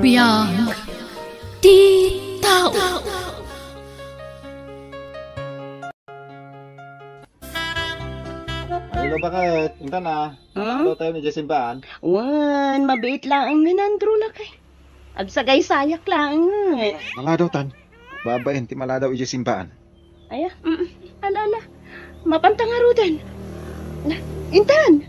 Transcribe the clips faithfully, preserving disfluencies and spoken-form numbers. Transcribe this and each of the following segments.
Biag ti tao. Hello, bakit? Intan, ah. Hmm? Ano tayo ni Jasimbahan? Wen, mabiit laeng nga nandro lakay. Agsagaysayak laeng. Maladaw tan. Babaen ti maladaw iti simbahan. Aya, mm, ala, ala. Mapanta ngaruden. Na, intan.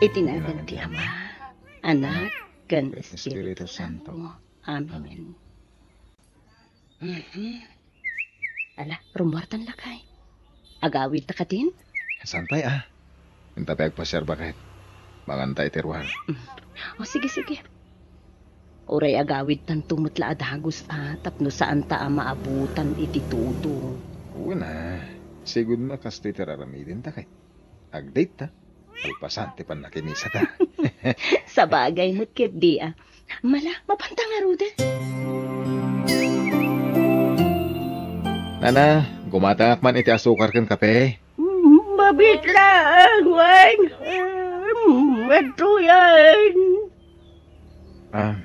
Iti nagan ti Ama, Anak, ken Espiritu Santo. Amen. Mhm. Ala, rummuartan lakay. Agawidta kadin? Saan pay, ah? Inta pay agpasiar, bakit? Manganta iti ruar. Mm. O, sige, sige. Uray agawidtanto met la a dagus, ah, tapno saanta a maabutan iti tudo. Wen a, sigud no kastoy ti raramidenta kay. Agdate ta. Kalpasan ti pannakimisata. Sabagay met ketdi, ah. Mala, mapanta ngaruden. Nana, gumatangak man iti asukar ken kape. Mm, mabiit laeng, wen. Mm, adtoyen. Ah,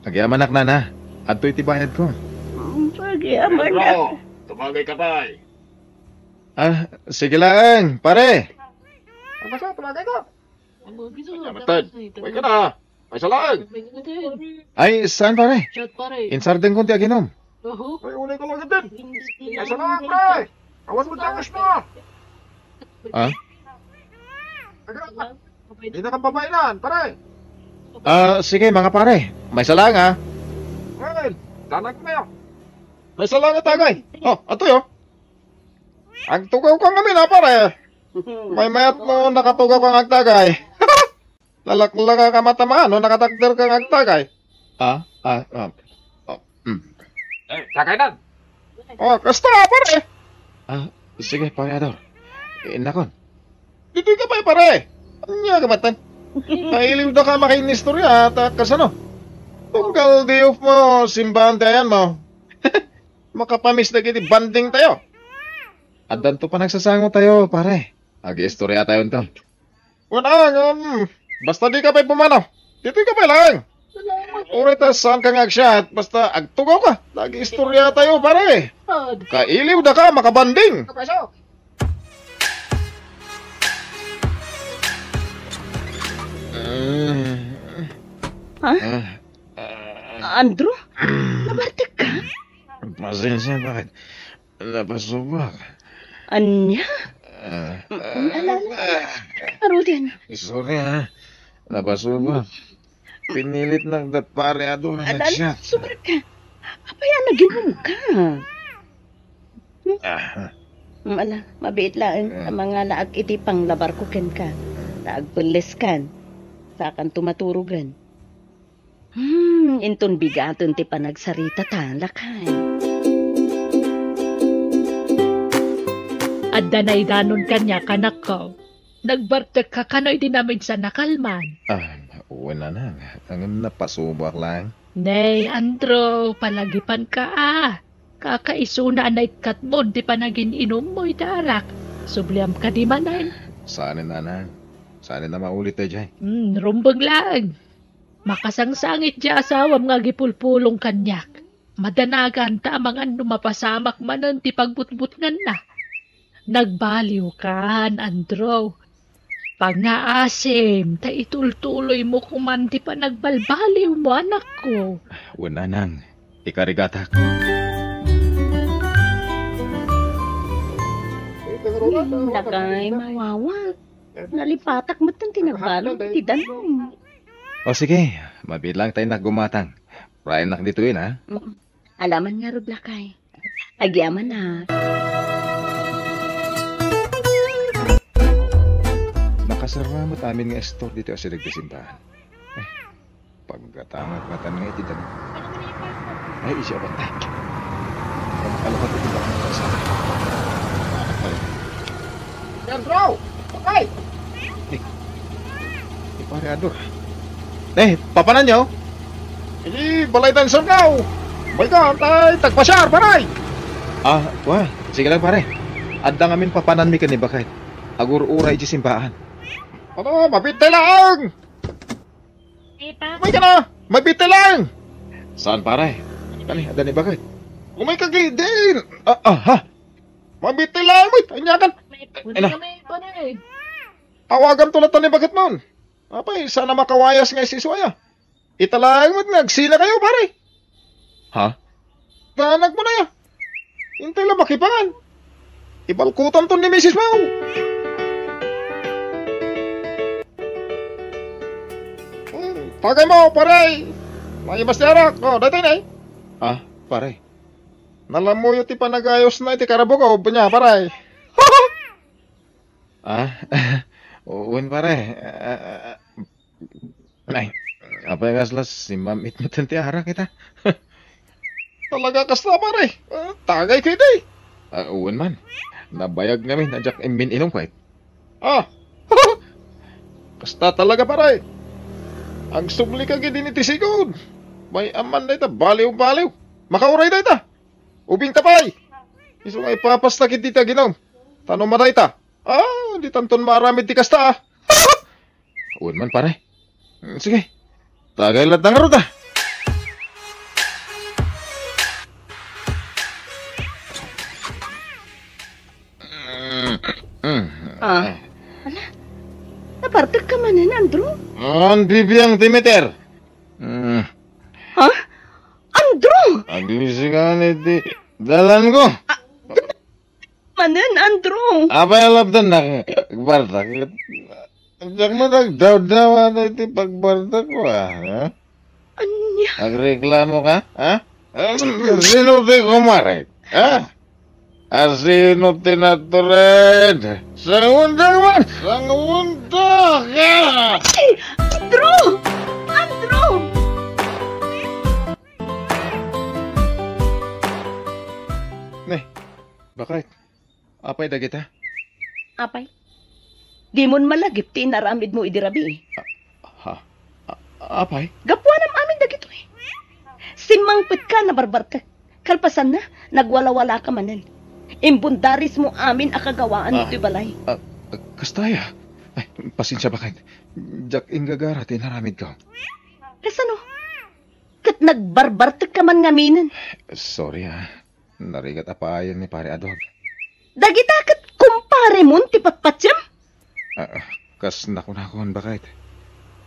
agyamanak, Nana. Adtoy ti bayadko. Mm, agyamanak. Pedro, tumagay ka pay. Ah, sige laeng, pare. Ano sa, tumagay ko? Matad, uy ka na. Ay, salaag. Ay, saan, pare? Chat, pare. Insardengko ti aginom. Oho. Ay, unay ka lang din. Ay, salaag, pre. Awan mo dakas na. Ah? Di na kang babae na, pare. Ah, sige, mga pare. May salaang, ah. Well, tanag na yun. May salaang, tagay. Oh, ato yun. Agtugaw ka ngamin, ah, pare. Maymayat mo, nakatugaw kang agtagay. Nalaklaka ka matamaan, no? Nakatakder kang agtagay. Ah, ah, ah. Oh, mm. Eh, tagay na. Oh, kasta, pare. Ah, sige, pare Ador. Innakon. Ditoy ka pay, pare. Ania ka matan? Nailiw da ka makainistorya, ta kasano? Tunggal di mo, simbahan ti ayan mo. Makapamis dagiti banding tayo. Addanto panagsasango tayo, pare. Agiistorya tayo nto. Wala, um, basta di ka pay pumanaw. Ditoy ka pay lang. Uray ta saan ka nga agsiat, basta agtugaw ka. Agiistorya tayo, pare. Kailiw da ka, makabanding. Ha? Ah, ah. Andrew? Nabartek ka? Pasensya, bakit? Napasubak. Ania? Ah, mm, ala, ala. Aruden. Sorry, ha. Napasubak. Pinilit na da pare Ador nga nagsiat. Ala, ala, sumurek ka. Apay a naginom ka? Ah. Mm, ala, mabiit laeng, eh, a mangalaag iti panglabarko kenka. Ta agpelles kan. Sakanto maturogen. Hmm, inton bigaten ti panagsarita ta, lakay. Adda naidanon kaniak, anakko. Nagbartek ka kano idi namigsa nakalman? Ah, wen, nanang. Ngem napasubak lang. Nay, Andrew, palagipan ka, ah. Kakaisuna a naikkatmon ti panagin-inummo iti arak. Subliam kadi manen? Saanen, nanang. Saanen a maulit daydiay. Hmm, rumbeng laeng. Makasangsangit ti asawam nga agipulpulong kaniak. Madanagan ta amangan no mapasamak manen ti pagbutbutnganna. Nagbaliwkan, Andrew. Pangngaasim ta itultuloymo koman ti panagbalbaliwmo, anakko. Wen, nanang, ikarigatak. Hmm, lakay, mawawa. Nalipatak metten ti nagbalon iti danum. O sige, mabilang tayo naggumatang. Rayennak ditoy, ha? Mm. Alaman ngarud lakay. Agyamanak. Nakasarra met amin nga istor ditoy a sideg ti simbahan. Eh, paggatangak ngatan nga iti danum. Ay, isya ba? Ay. Pagkalakad iti bakal sa. Pedro! Ay! Eh, ni Pare Ador. Eh, papananyo? Idi balay tayo, Sir Gao. Bay ka, tay, tagpasiar, paray! Ah, wa, sige lang, pare. Adda ngamin papananmi ken ni Bakay. Agur-uray iti simbaan. Ano, mapitay laeng! Umay ka na! Mabiit lang! Saan, pare? Ani, adda ni bakit? Umay ka, gidin! Ah, ah, ha? Mabiit lang, wait! Anya kan? Ina. Awagan to na ni bakit mon. Apay, sana makawayas nga isisuaya. Ita laeng met nga agsina kayo, pare. Ha? Tanak mo na ya. Intay la makipangan. Ibalkutan to ni misis mo. Hmm, tagay mo, pare. May mas tiarak. Oh, dati na eh. Ah, pare. Nalamuyo ti panagayos na iti karabok, oh, niya, pare. Ah, wen, pare. Ah, ah, ah. Ay, apay kasla simam-it met ti arak ita? Talaga kasta, pare. Ah, tagay ko iti. Ah, wen man. Nabayag ngamin a diak imbin-inom, kwait. Ah, kasta talaga, pare. Agsubli ka gidin iti sigud. May aman dayta, baliw-baliw. Makauray dayta. Ubing ta pay. Isu nga ipapasta iti ta ginom. Tano matay ta. Ah, di tanton maaramid ti kasta, ah. Wen man, pare. Mm, sige. Tagay latta ngarud, ah. Mm, mm. Ah. Ala, nabartek ka manen, Andrew? An bibiang ti meter. Mm. Ha? Andrew! Aglisikan iti dalan ko. Ah, manen, Andrew. Apay a lapdan na, bartak. Diak man agdawdawa na iti pagbartak ko, ah, ha? Ania? Agreklamo ka, ha? Sino ti kumare? Ha? Asino ti natured? Sangundak man! Sangundak! Ah! Ay! Andrew! Andrew! Ne, bakit? Apay dagita? Apay? Dimon malagip ti inaramidmo idi rabii. Ha? A-, apay? Gapuanam amin dagitoy. Simmangpetka, nabarbartek. Kalpasanna, nagwalawalaka manen. Imbundarismo amin a kagawaan Ah, ditoy balay. Ah, ah, kasta aya? Ay, pasensia, bakit? Diak inggagara ti inaramidko. Kasano? Ket nagbarbartekka man ngaminen. Sorry, ah. Narigat a paayen ni Pare Ador. Dagita ket kumparemon ti patpatiem? Ah, ah, kas nakunakon, bakit?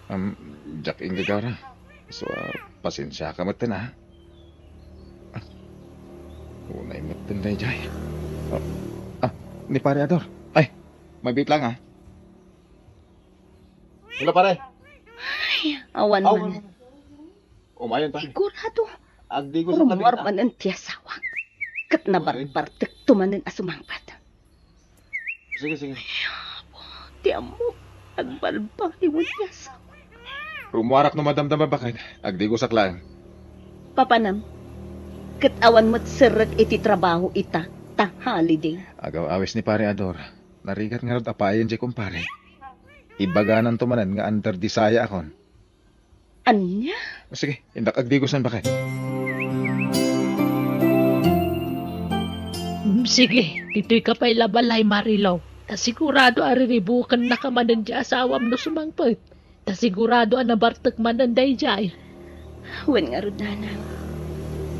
Am, diak inggagara. So, ah, pasensiaka metten, ah. Ah, unay metten daydiay. Ah, ah, ni Pare Ador. Ay, mabiit lang, ah. Hello, pare. Ay, awan Aw, man. Umayon tayo. Sigurado. Agdigos ang Rummuar kabita. Manen ti asawa. Ket nabarbartekto manen a sumangpet. Sige, sige. Ay, apo, ti ammo, agbalbaliwen ti asawa. Rummuarak no madamdama, bakit? Agdigosak laeng. Papanam, ket awan met serrek iti trabaho ita, ta holiday. Agaw-awis ni Pare Ador. Narigat ngarud a paayen diay kumpare. Ibagananto manen nga under the sayaakon. Ania? Sige, indak agdigosan, bakit? Mm, sige, ditoyka pay la balay, Marilou. Ta sigurado a riribukennaka manen ti asawam no sumangpet. Ta sigurado a nabartek manen daydiay. Wen ngarud, nanang.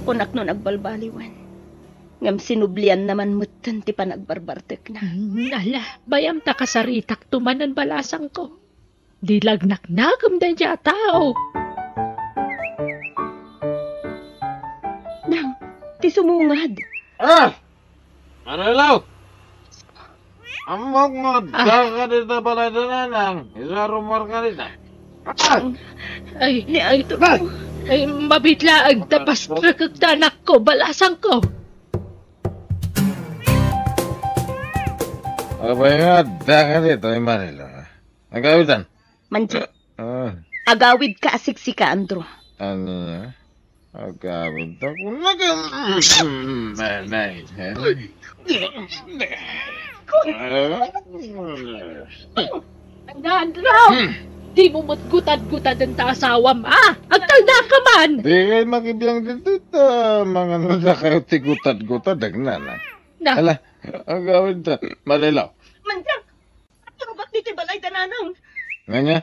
Kunak no nagbalbaliwen. Ngem sinublianna man metten ti panagbarbartekna. Mm, ala, bayam ta kasaritakto manen balasangko. Di lagnaknakem daydiay a tao. Nang, ti sumungad. Ah! Marilou! Ammok nga Ah. Adda ka dita balay da nanang. Isa rummuarka dita. Ah! Ay, Ni Arturo. Ay, mabiit laeng ta pastrekek ta anakko, balasangko. Apay nga adda ka dita, Marilou? Agawidan. Mandiay. Ah. Agawidka a siksika, Andrew. Ania? Agawidta? Kunaka. Nay, nay. Andrew! Hmm. Dimo met gutad-gutaden ta asawam, ah! Agtalnaka man! Dikay makibiang ditoy ta manganadakayo ti gutad-gutad, agna. Na. Ala, agawidta. Marilou. Mandiay. Turogak ditoy balay da nanang. Ngania?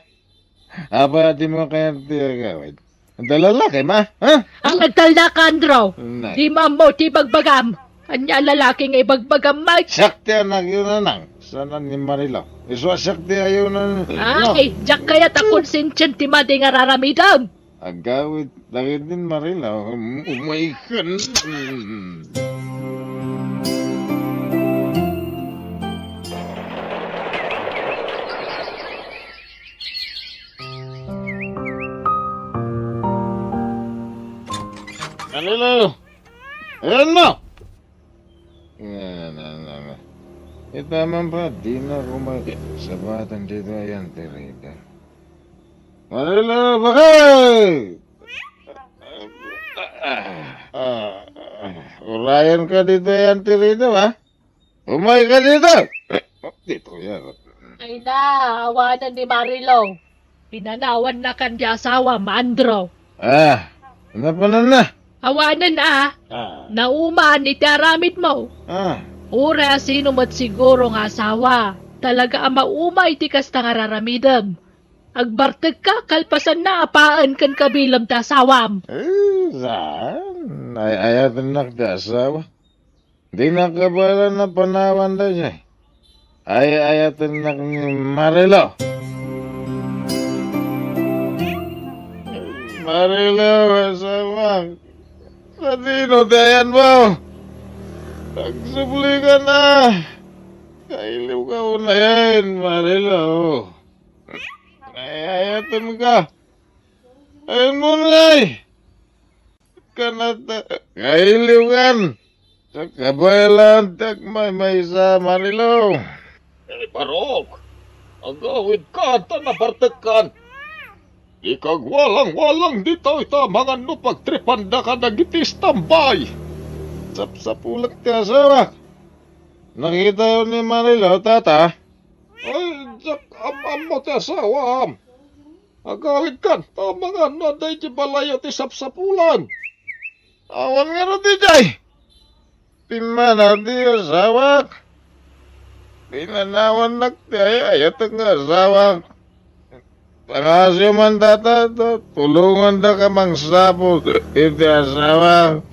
Apay a dimo kayat ti agawid? Adda lalaki, ma? Ha? Ang agtalna ka, Andrew. Nay. Di mo ammo ti ibagbagam. Ania a lalaki nga ibagbagam, Mike? Siak ti anakyo, nanang. Saan ni Marilo? Isu a siak ti ayo na, no? Ay, diak kayat a konsensyen ti madi nga raramidem. Agawid dagiti Marilo. Um, umay ka na. Marilo! Ayan mo! Nga, nga, nga, nga. Ita man pa, di na kumag-, sabatan dito, ayan, tirita. Marilo, bakay! Ah, ah, urayan ka dito, ayan, tirita, ha? Umay ka dito! Dito, yan. Ay na, awanen ni Marilo. Pinanawannakan ti asawam, Andrew. Ah, napanan na. Awanen a, ah, nauman iti aramidmo. Ah. Uray a sino met siguro nga asawa, talaga a maumay ti kasta nga raramidem. Agbartekka kalpasanna a paen ken kabilem ti asawam. Eh, saan? Ay-ayatennak ti asawa. Di nakabaelan a panawan daydiay. Ay-ayatennak ni Marilo. Marilo, asawa. Sadino ti ayanmo? Agsubli ka na. Kailiw ka unayen, Marilo. Ay-ayatenka. Ayanmo ngay. Kanata, kailiwkan. Sa kabaelan ti agmaymaysa, Marilo. Eh, Barok, agawidkan ta nabartekkan. Ikagwalang-walang ditoy ta mangan no pagtripanda kadagiti istambay. Sapsapulak ti asawa. Nakitayo ni Marilo, tata. Ay, diak am-ammo ti asawam. Agawidkan, ta mangan no adda iti balayo ti sapsapulan. Awan ngarud idiay. Pimmanaw ti asawak. Pinanawannak ti ay-ayatek nga asawak. Pangasyo man data, ta tulongandaka mangsapul iti asawak.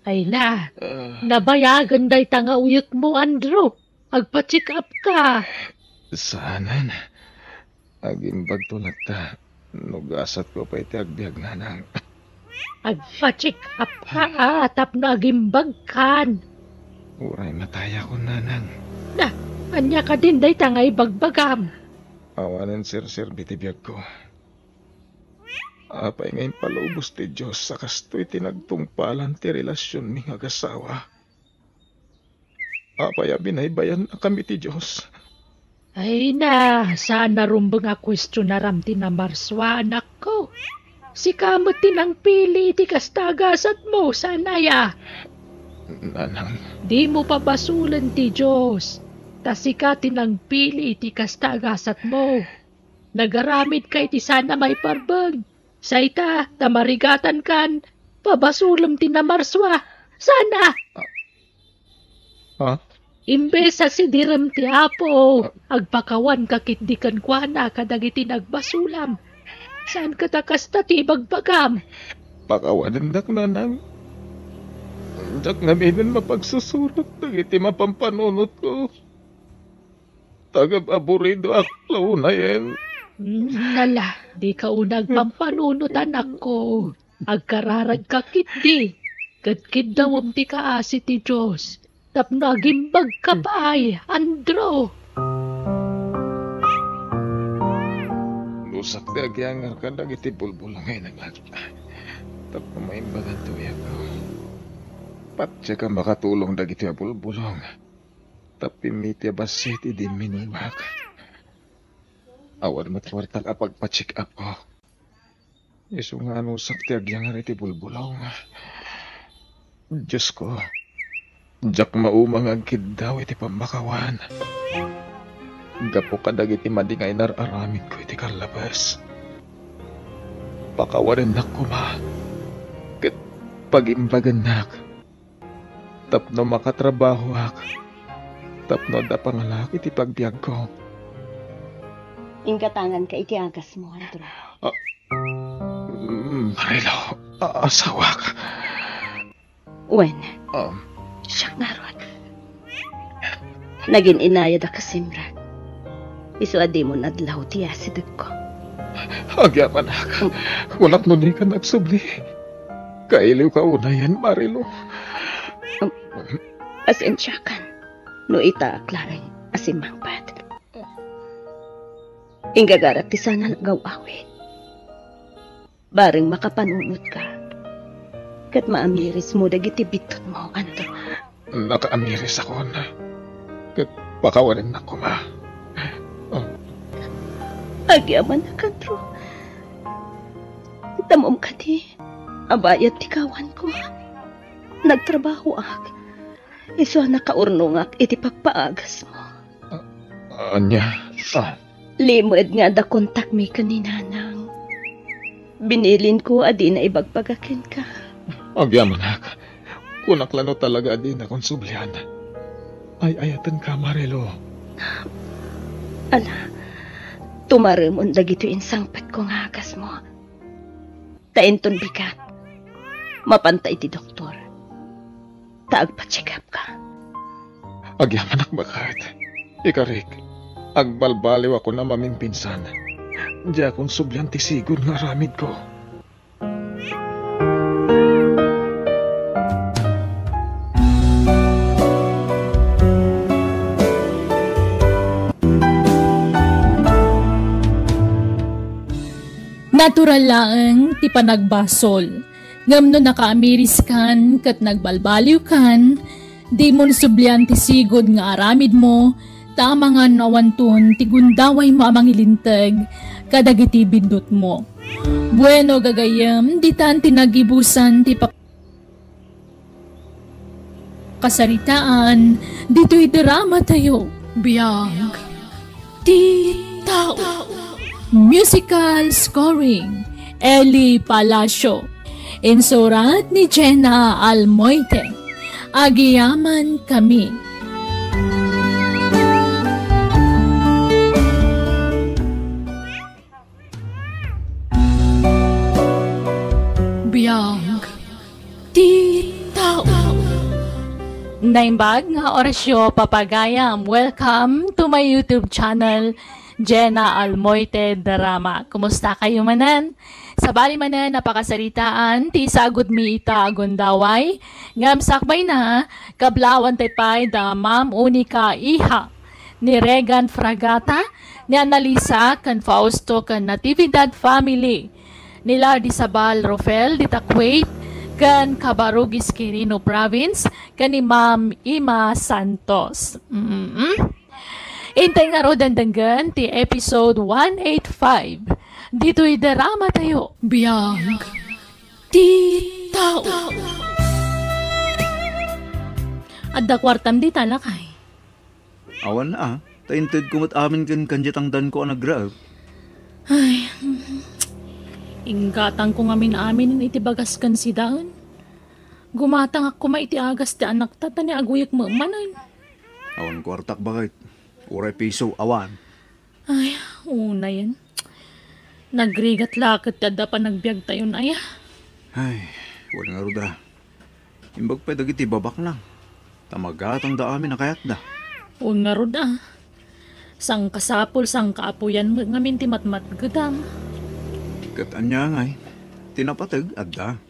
Ay na, ah, nabayagen dayta nga uyekmo, Andrew. Agpa-check up ka. Saanen. Agimbagto latta no gasatko pay ti agbiag, nanang. Agpa-check up ka, ah, tapno agimbagkan. Uray matayakon, nanang. Na, ania kadin dayta nga ibagbagam? Awanen serserbi ti biagko. Apay nga impalubos ti Dios a kastoy ti nagtungpalan ti relasionmi nga agasawa? Apay a binaybay-annakami ti Dios? Ay na, saan a rumbeng a kuestionaram ti namarsua, anakko. Sika met ti nangpili iti kasta a gasatmo, saan aya? Nanang. Dimo pabasolen ti Dios, ta sika ti nangpili iti kasta a gasatmo. Nagaramidka iti saan a maiparbeng. Say ta, ta marigatankan, pabasolem ti namarsua. Saan a? Ah? Imbes a sidirem ti Apo, agpakawanka ketdi kenkuana kadagiti nagbasolam. Saan ket a kasta ti ibagbagam? Pakawanendak, nanang. Diak ngaminen mapagsusurot dagiti mapampanunotko. Tagab-aburidoak la unayen. Mm, nala, dika una agpampanunot, anakko. Agkararagka ketdi, ket kiddawem ti kaasi ti Dios, tapno agimbagka pay, Andrew. Nusak ti agiyangar kadagiti bulbulong nga innak, tapno maimbagan ti uyekko. Patiek a makatulong dagiti a bulbulong. Tapno immiti a bassit idi imminulak. Awan met kuartak a pagpa-check up ko. Isu nga anusak ti agyangar iti bulbulong. Diosko, diak mauma nga agkiddaw iti pammakawan. Gapu kadagiti madi nga inar-aramidko iti karlabes. Pakawanennak koma, ket pagimbagennak. Tapno makatrabahoak. Tapno adda pangalaak iti pagbiagko. Inggatanganka iti agasmo, Andrew. Ah, mm, Marilo, ah, asawak. Wen, Ah, siak ngarud. Nagin-inayad a kasimrek. Isu a dimo nadlaw ti asidegko. Agyamanak, kunak no dika nagsubli. Kailiwka unayen, Marilo. Um, pasensiakan no itaak laeng a simmangpet. Inggagarak ti saan a nagaw-awid. Bareng makapanunotka ket maamirismo dagiti biddutmo, Andrew. Nakaamirisakon, ket pakawanennak koma. Oh. Agyamanak, Andrew. Ammom kadi a bayat ti kawanko. Nagtrabahoak. Isu a nakaurnongak iti pappaagasmo. A-, ania? Ah. Limed nga adda kontakmi ken ni Nanang. Binilinko a dina ibagbaga kenka. Agyamanak, kunak la no talaga a dinakon sublian. Ay-ayatenka, Marilo. Ala, tumaremon dagitoy insangpetko nga agasmo. Ta inton bigat, mapanta iti doktor. Ta agpa-check up ka. Agyamanak baket. Ikarik, agbalbaliwakon a mamimpinsan. Diakon sublian ti sigud nga aramidko. Natural laeng ti panagbasol. Ngem no nakaamiriskan ket nagbalbaliwkan, dimon sublian ti sigud nga aramidmo, ta amangan no awanton ti gundawaymo a mangilinteg kadagiti biddutmo. Bueno, gagayyem, ditan ti nagibusan ti pak-, kasaritaan ditoy dramatayo. Biag ti tao. Musical scoring, Eli Palacio. Insurat ni Jenna Almoite. Agyamankami. Biag ti tao. Naimbag nga orasyo, papagayam. Welcome to my YouTube channel, Jenna Almoite Drama. Kumusta kayo manen? Sabali manen a pakasaritaan ti sagudmi ita a gundaway, ngem sakbay na, kablawan tay pay da Ma'am Unica Iha, ni Regan Fragata, ni Annalisa ken Fausto ken Natividad family, ni Lardy Sabal Rofel dita Kuwait, ken Cabarugis, Quirino Province, ken ni Ma'am Ima Santos. Mm-mm. Intay ngarud denggen ti episode one eight five ditoy drama tayo. Biag ti tao. Adda kuartam dita, lakay? Awan a, ta intedko met amin ken kandiay tangdanko a nagraep. Ay, inggatangko ngamin amin iti bagas ken sidaen. Gumatangak koma iti agas ti anakta ta ni aguyek met manen. Awan kuartak, baket. Uray piso, awan. Ay, unayen. Nagrigat la ket ti adda panagbiagtayon aya. Ay, wen ngarud a. Imbag pay dagiti babaknang. Ta magatangda amin a kayatda. Wen ngarud a. Sangkasapul, sangkaapuyan met ngamin ti matmatgedam. Ket ania ngay? Ti napateg, adda.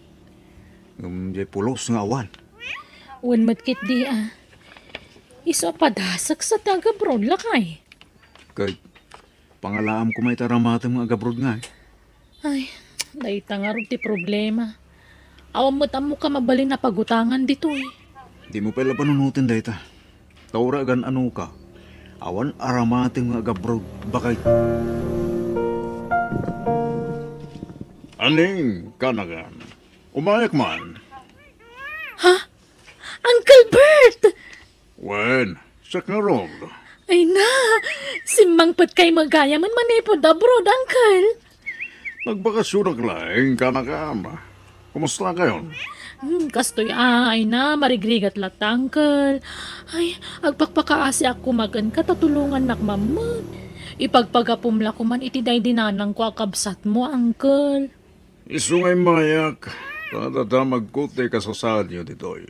Ngem diay pulos nga awan. Wen met ketdi a. Isu a padasek sa ti agabroad, lakay. Ket pangalaam koma iti aramatem nga agabroad ngay. Ay, dayta ngarud ti problema. Awan met ammok a mabalin a pagutangan ditoy. Dimo pay la panunoten dayta. Ta uray agan-anoka, awan aramatem nga agabroad, baket. Aning, kanagan. Umayak man. Ha? Uncle Bert! Wen, siak ngarud. Ay na, simmangpetkay met gayamen manipud abroad, Uncle. Nagbakasyonak laeng, kanagan. Kumusta kayon? Hmm, kastoy a, ay na, marigrigat latta, Uncle. Ay, agpakpakaasiak koma kenka ta tulongannak man met. Ipagpagapum la koman iti daydi nanangko a kabsatmo, Uncle. Isu nga immayak, ta dadamagko ti kasasaadyo ditoy.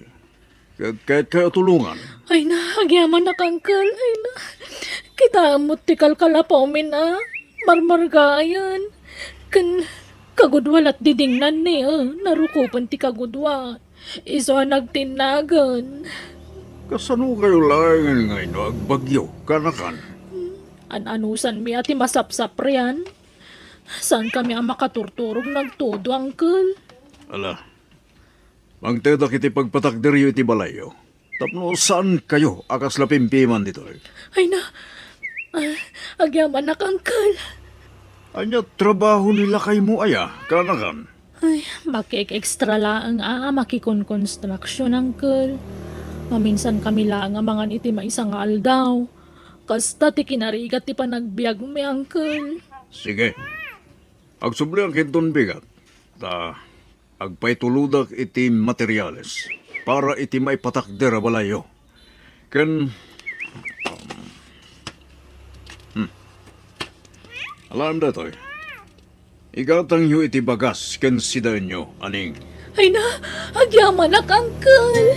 Ket kayatkayo tulongan. Ay na, agyamanak, Uncle. Ay na, kitaem met ti kalkalapawmin a marmargayan. Ken kagudua lat didingnan ni, a, narukopen ti kagudua. Isu a nagtinnagen. Kasano kayo laengen nga inno agbagyo, kanakan? An-anusanmi a ti masapsaprian. Saan kami a makaturturog nagtudo, Uncle? Ala, mangtedak iti pagpatakderyo iti balayyo. Tapno saan kayo a kasla pimpiman ditoy. Ay na, ah, agyamanak, Uncle. Ania trabaho ni lakaymo aya, kanakan? Ay, makik-extra laeng a makikon-construction, Uncle. Maminsan kami laeng a mangan iti maysa nga aldaw. Kasta ti kinarigat ti panagbiagmi, Uncle. Sige. Agsubliak inton bigat. Ta agpaitulodak iti materiales para iti maipatakder a balayyo. Ken, hmm. Alaem daytoy. Igatangyo iti bagas ken sidaenyo, aning. Ay na, agyamanak, Uncle.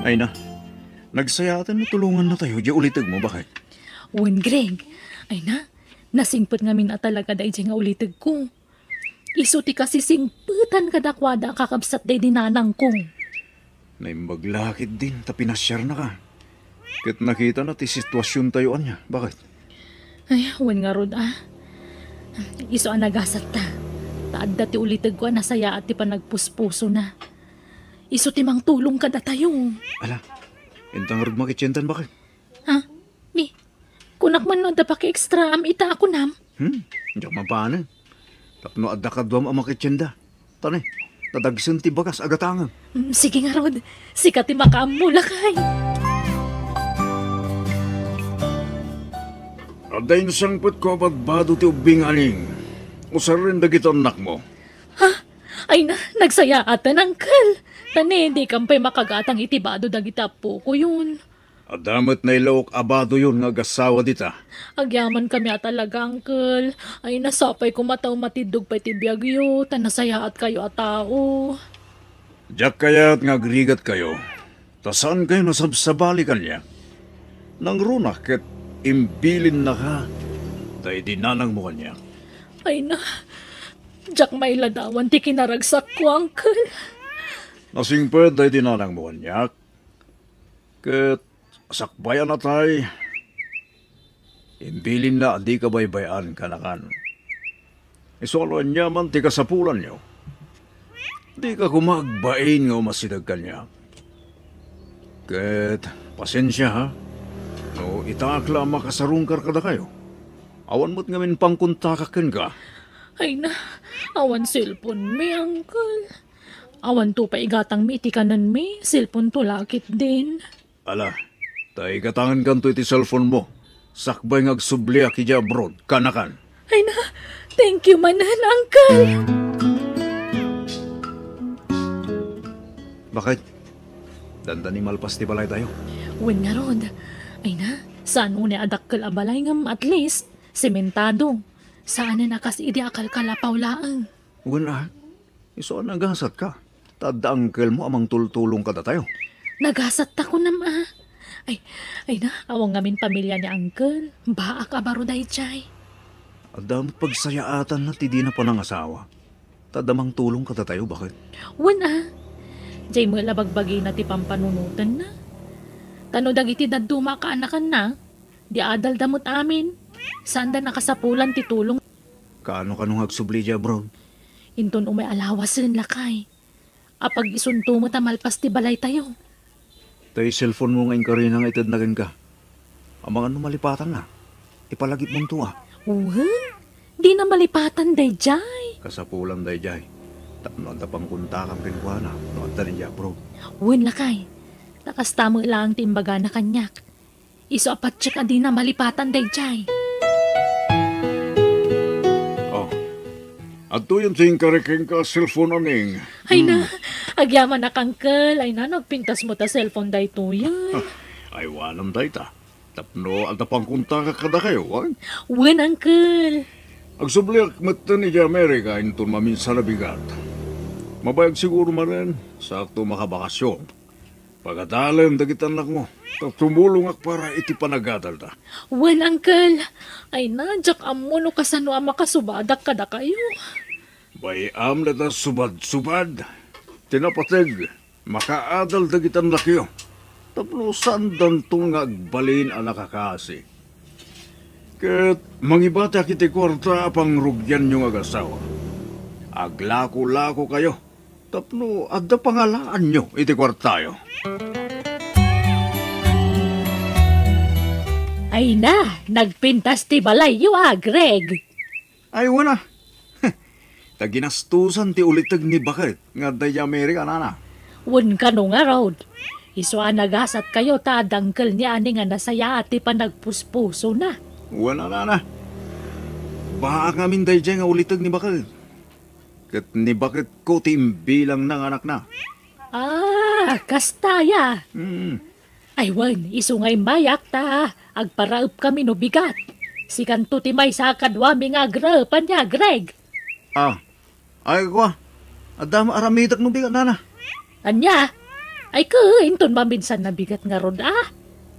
Ay na, nagsayaaten no tulongannatayo diay ulitegmo, baket? Wen, Greg. Ay na, nasingpet ngamin a talaga daydiay nga ulitegko. Isu ti kasisingpetan kadakuada a kakabsat daydi nanangko. Naimbag la ketdin ta pinasiarnaka. Ket nakitana ti situasiontayo ania. Baket? Ay, wen ngarud a. Isu a nagasatta. Ta adda ti ulitegko a nasayaat ti panagpuspusona. Isu ti mangtulong kadatayo. Ala, inta ngarud makitiendan, baket? Ha? Ni, kunak man no adda paki-extraam ita a kunam? Hmm, diak mabanen. Tapno adda kaduam a makitienda. Tani, tadagsen ti bagas a gatangem. Mm, sige ngarud, sika ti makaammo, lakay. Adda insangpetko a badbado ti ubbing, aning. Usaren dagiti annakmo. Ha? Ay na, nagsayaatan, Uncle. Tani, dikan pay makagatang iti bado dagiti appokoyon. Adda met nailaok a badoyon nga agasawa dita. Agyamankami a talaga, Uncle. Ay, nasapay koma ta umatiddog pay ti biagyo, ta nasayaatkayo a tao. Diak kayat nga agrigatkayo, ta saankayo nasabsabali kaniak. Nangruna ket imbilinnaka daydi nanangmo kaniak. Ay na, diak mailadawan ti kinaragsakko, Uncle. Nasingpet daydi nanangmo kaniak. Ket sakbay a natay, imbilinna a dika baybay-an, kanakan. Isu a no aniaman ti kasapulanyo, dika koma agbain nga umasideg kaniak. Ket pasensia, ha, no itaak la a makasarungkar kadakayo. Awan met ngamin pangkontakak kenka. Ay na, awan cellphone-mi, Uncle. Awanto pay igatangmi iti kanenmi, cellphone-to la ketdin. Ala, ta igatangenkanto iti cellphone-mo, sakbay nga agsubliak idiay abroad, kanakan. Ay na, thank you manen, Uncle! Baket? Dandani malpas ti balaytayo? Wen ngarud. Ay na, saan unay a dakkel a balay ngem at least, sementado. Saanen a kas idi a kalkalapaw laeng. Wen a, isu a nagasatka. Ta adda uncle-mo a mangtultulong kadatayo. Nagasatta kunam a. Ay, ay na, awan ngamin pamilia ni uncle. Baak a baro daydiay. Adda met pagsayaatanna ti dina panangasawa. Ta adda mangtulong kadatayo, baket? Wen a. Diay met la bagbagina ti pampanunotenna. Ta no dagiti dadduma a kaanakanna, di adalda met amin. Saanda nakasapulan ti tulong. Kaano-kano nga agsubli idiay abroad? Inton umay a lawasen, lakay. Apag-isunto met a malpas ti balaytayo. Tay cellphone-mo nga inkarina nga itedna kenka. Amangan no malipatanna. Ipalagipmonto a. Wen, dina malipatan daydiay. Kasapulan daydiay. Tapno adda pangkontakam kenkuana no adda idiay abroad. Wen, lakay. Ta kasta met laeng ti imbagana kaniak. Isu a patiek a dina malipatan daydiay. Oh, Adtoyen ti inkari kenka a cellphone, Aneng. Ay na, hmm, agyamanak, Uncle. Ay na, nagpintas met a cellphone daytoyen. Ay, wanam dayta. Tapno adda pangkontakak kadakayo, wen? Wen, Uncle. Agsubliak metten idiay Amerika inton maminsan a bigat. Mabayag siguro manen, saakto makabakasyon. Pagadalem dagiti annakmo, ta tumulongak para iti panagadalda. Wen, Uncle. Ay na, diak ammo no kasano a makasubadak kadakayo. Bay-am dayta subad-subad. Ti napateg, makaadal dagiti annakyo. Tapno saandanton nga agbalin a nakakasi. Ket mangibatiak iti kuarta a pangrugianyo nga agasawa. Aglako-lakokayo tapno adda pangalaanyo iti kuartayo. Ay na, nagpintas ti balayyo a, Greg. Ay, wen a. Ta ginastusan ti uliteg ni baket nga adda idiay Amerika, nana. Wen kano ngarud. Isu a nagasatkayo ta adda Uncle ni Aneng a nasayaat ti panagpuspusona. Wen a, nana. Baak ngamin daydiay nga uliteg ni baket. Ket ni baketko ti imbilangna nga anakna. Ah, kasta aya. Mm. Ay wen, isu nga immayak ta agparaepkami no bigat. Sikanto ti maysa a kaduami nga agraep, ania, Greg? Ah, ay, kua. Adda met aramidek no bigat, nana. Ania? Ay, ke, inton maminsan a bigat ngarud, a.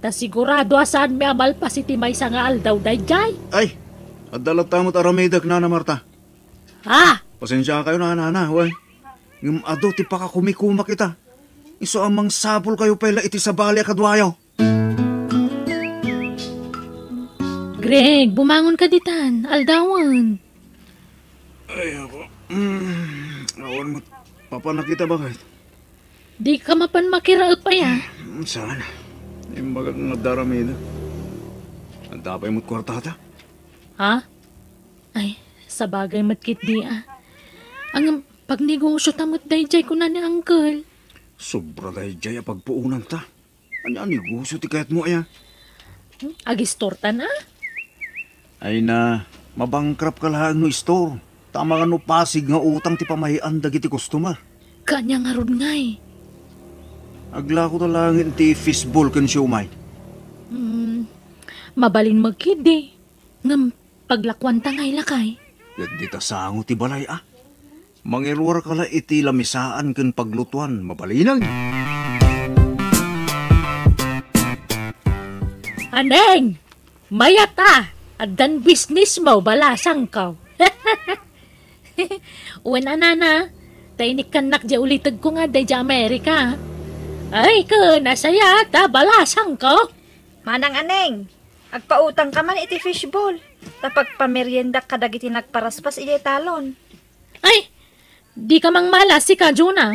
Ta sigurado a saanmi a malpas iti maysa nga aldaw daydiay. Ay, adda latta met aramidek, Nana Marta. Ah! Pasensiakayo, nana, wen. Ngem adu ti pakakumikumak ita. Isu a mangsapulkayo pay la iti sabali a kaduayo. Greg, bumangonka ditan. Aldawen. Ay, ako. Mm, awan met papanak ita, baket. Dika mapan makiraep aya? Mm, saan? Imbagak nga adda aramidek. Adda pay met kuartata? Ha? Ay, sabagay met ketdi a. Ngem, pagnegosio ta met daydiay kuna ni Uncle. Sobra daydiay a pagpuonanta. Ania a negosio ti kayatmo aya? Hmm, agistortan a? Ay na, mabankrupt ka laeng no istor. Ta amangan no pasig nga utang ti pamay-an dagiti customer. Kaanya ngarud ngay? Aglako ta laeng iti fishball ken siomay. Hmm, mabalin met ketdi. Ngem paglakuanta ngay lakay? Ket dita sango ti balay a. Mangiruarka la iti lamisaan ken paglutuan, mabalinen. Aneng! Mayat a! Addan bisnismo, balasangko. Wen a, nana, ta inikkannak diay ulitegko nga adda idiay Amerika. Ay, ken, nasayaat a, balasangko. Manang Aneng, agpautangka man iti fishball, ta pagpameriendak kadagiti nagparaspas idiay talon. Ay, dika mangmala, sika, Jonah.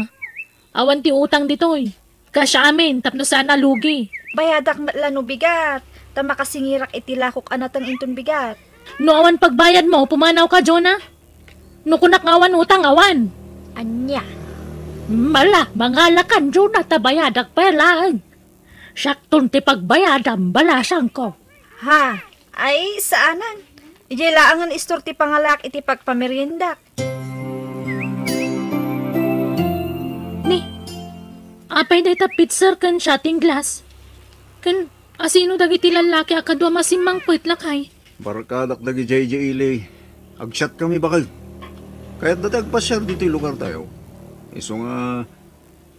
Awan ti utang ditoy. Kasya amin tapno saan a lugi. Bayadak met la no bigat, ta makasingirak iti lakok a nateng inton bigat. No awan pagbayadmo, pumanawka, Jonah. No kunak nga awan utang, awan. Ania? Mala, mangalakan, Jonah, ta bayadak pay laeng. Siakton ti pagbayadam, balasangko. Ha? Ay, saanan. Idiay laengen istor ti pangalaak iti pagpameriendak. Ni, apay dayta pitser ken shotting glass? Ken asino dagiti lallaki a kaduam a simmangpet, lakay? Barkadak dagidiay idiay ili. Agsiatkami, baket. Kayatda ti agpasiar ditoy lugartayo. Isu nga,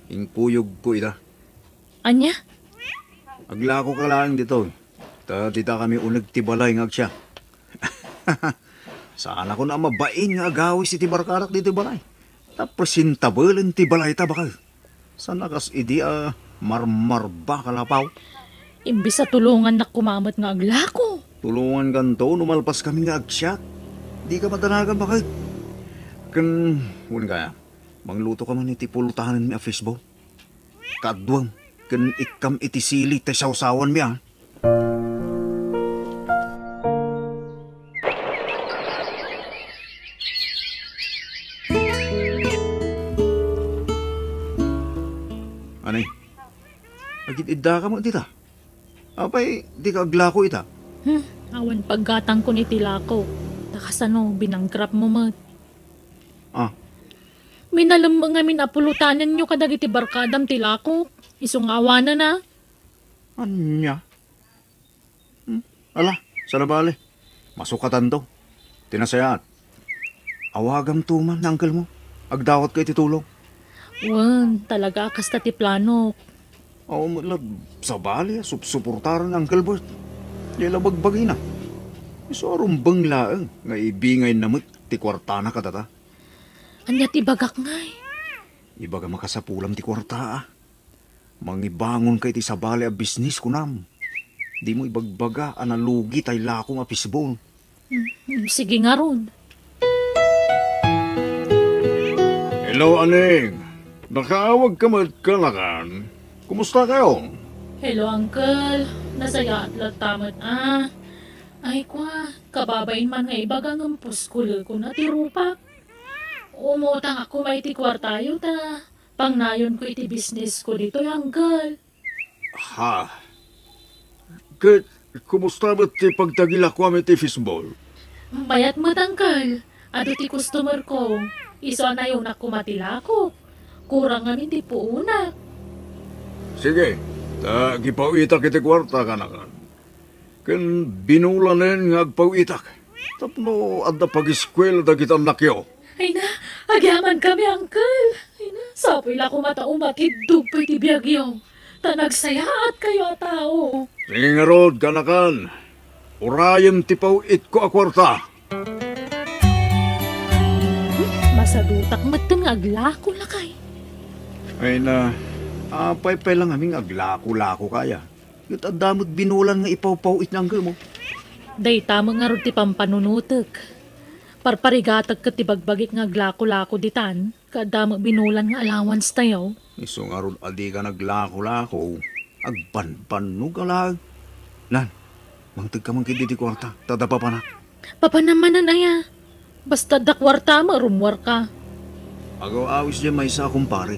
inkuyogko ida. Ania? Aglakoka laeng ditoy, ta ditakami uneg ti balay nga agsiak. Saanakon a mabain nga agawis iti barkadak ditoy balay. Ta presentableten ti balayta, baket. Saan a kas idi a marmarbak a lapaw. Imbes a tulongannak koma met nga aglako. Tulongankanto no malpaskami nga agsiak. Dika madanagan, baket. Ken, wen kaya, manglutoka man iti pulotanenmi a fishball. Kaduam ken ikkam iti sili ti sawsawanmi, a. Anay, agid-iddaka met dita. Apay, dika aglako ita? Hmm, awan paggatangkon iti lako. Ta kasano, binangkrapmo met. Ah. Minalem ngamin a pulutanenyo kadagiti barkadam ti lakok. Isu nga awanen a. Ania? Hmm? Ala, saan a bale. Masukatanto. Ti nasayaat, awagamto man ni uncle mo. Agdawatka iti tulong. Wen, talaga a kasta ti planok. Awan met la sabali a supsuportaran ni Uncle Bert. Diay la bagbagina. Isu a rumbeng laeng nga ibingayna met ti kuartana kadata. Ania ti ibagak ngay? Ibagam a kasapulam ti kuarta, a. Mangibangonka iti sabali a bisnis, kunam. Dimo ibagbaga a nalugi tay lakom a fishball. Mm, sige ngarud. Hello, Aning. Nakaawagka met, kanakan? Kumusta kayo? Hello, Uncle. Nasayaat latta met, a. Ay, kwa, kababain man nga ibaga ngem puskulekon a ti rupak. Umutangak koma iti kuartayo ta pangnayonko iti bisnesko ditoy, Uncle. Ha? Ket kumusta met ti pagtagilakoam iti fishball? Mayat met, Uncle. Adu ti customerko. Isu a nayonak koma ti lakok. Kurang ngamin ti puonak. Sige, ta agipaw-itak iti kuarta, kanakan. Ken binulanen nga agpaw-itak tapno adda pagiskuela dagiti annakyo. Ay na, agyamankami, Uncle. Ay na, sapuy la koma ta umatiddog pay ti biagyo, ta nagsayaatkayo a tao. Sige ngarud, kanakan, urayem ti paw-itko a kuarta. Hmm, masadutak metten nga aglako, lakay. Ay na, apay pay la ngamin nga aglako-lako kaya? Ket adda met binulan nga ipawpaw-it ni uncle mo. Dayta met ngarud ti pampanunotek. Parparigatek ket ti bagbagik nga aglako-lako ditan, ket adda met binulan nga allowance tayo. Isu ngarud a dika naglako-lako, agbanbannog a laeng. Nan, mangtegka man ketdi ti kuarta, ta adda papanak. Papanam manen aya? Basta adda kuarta met, rummuarka. Agaw-awis diay maysa a kumpare.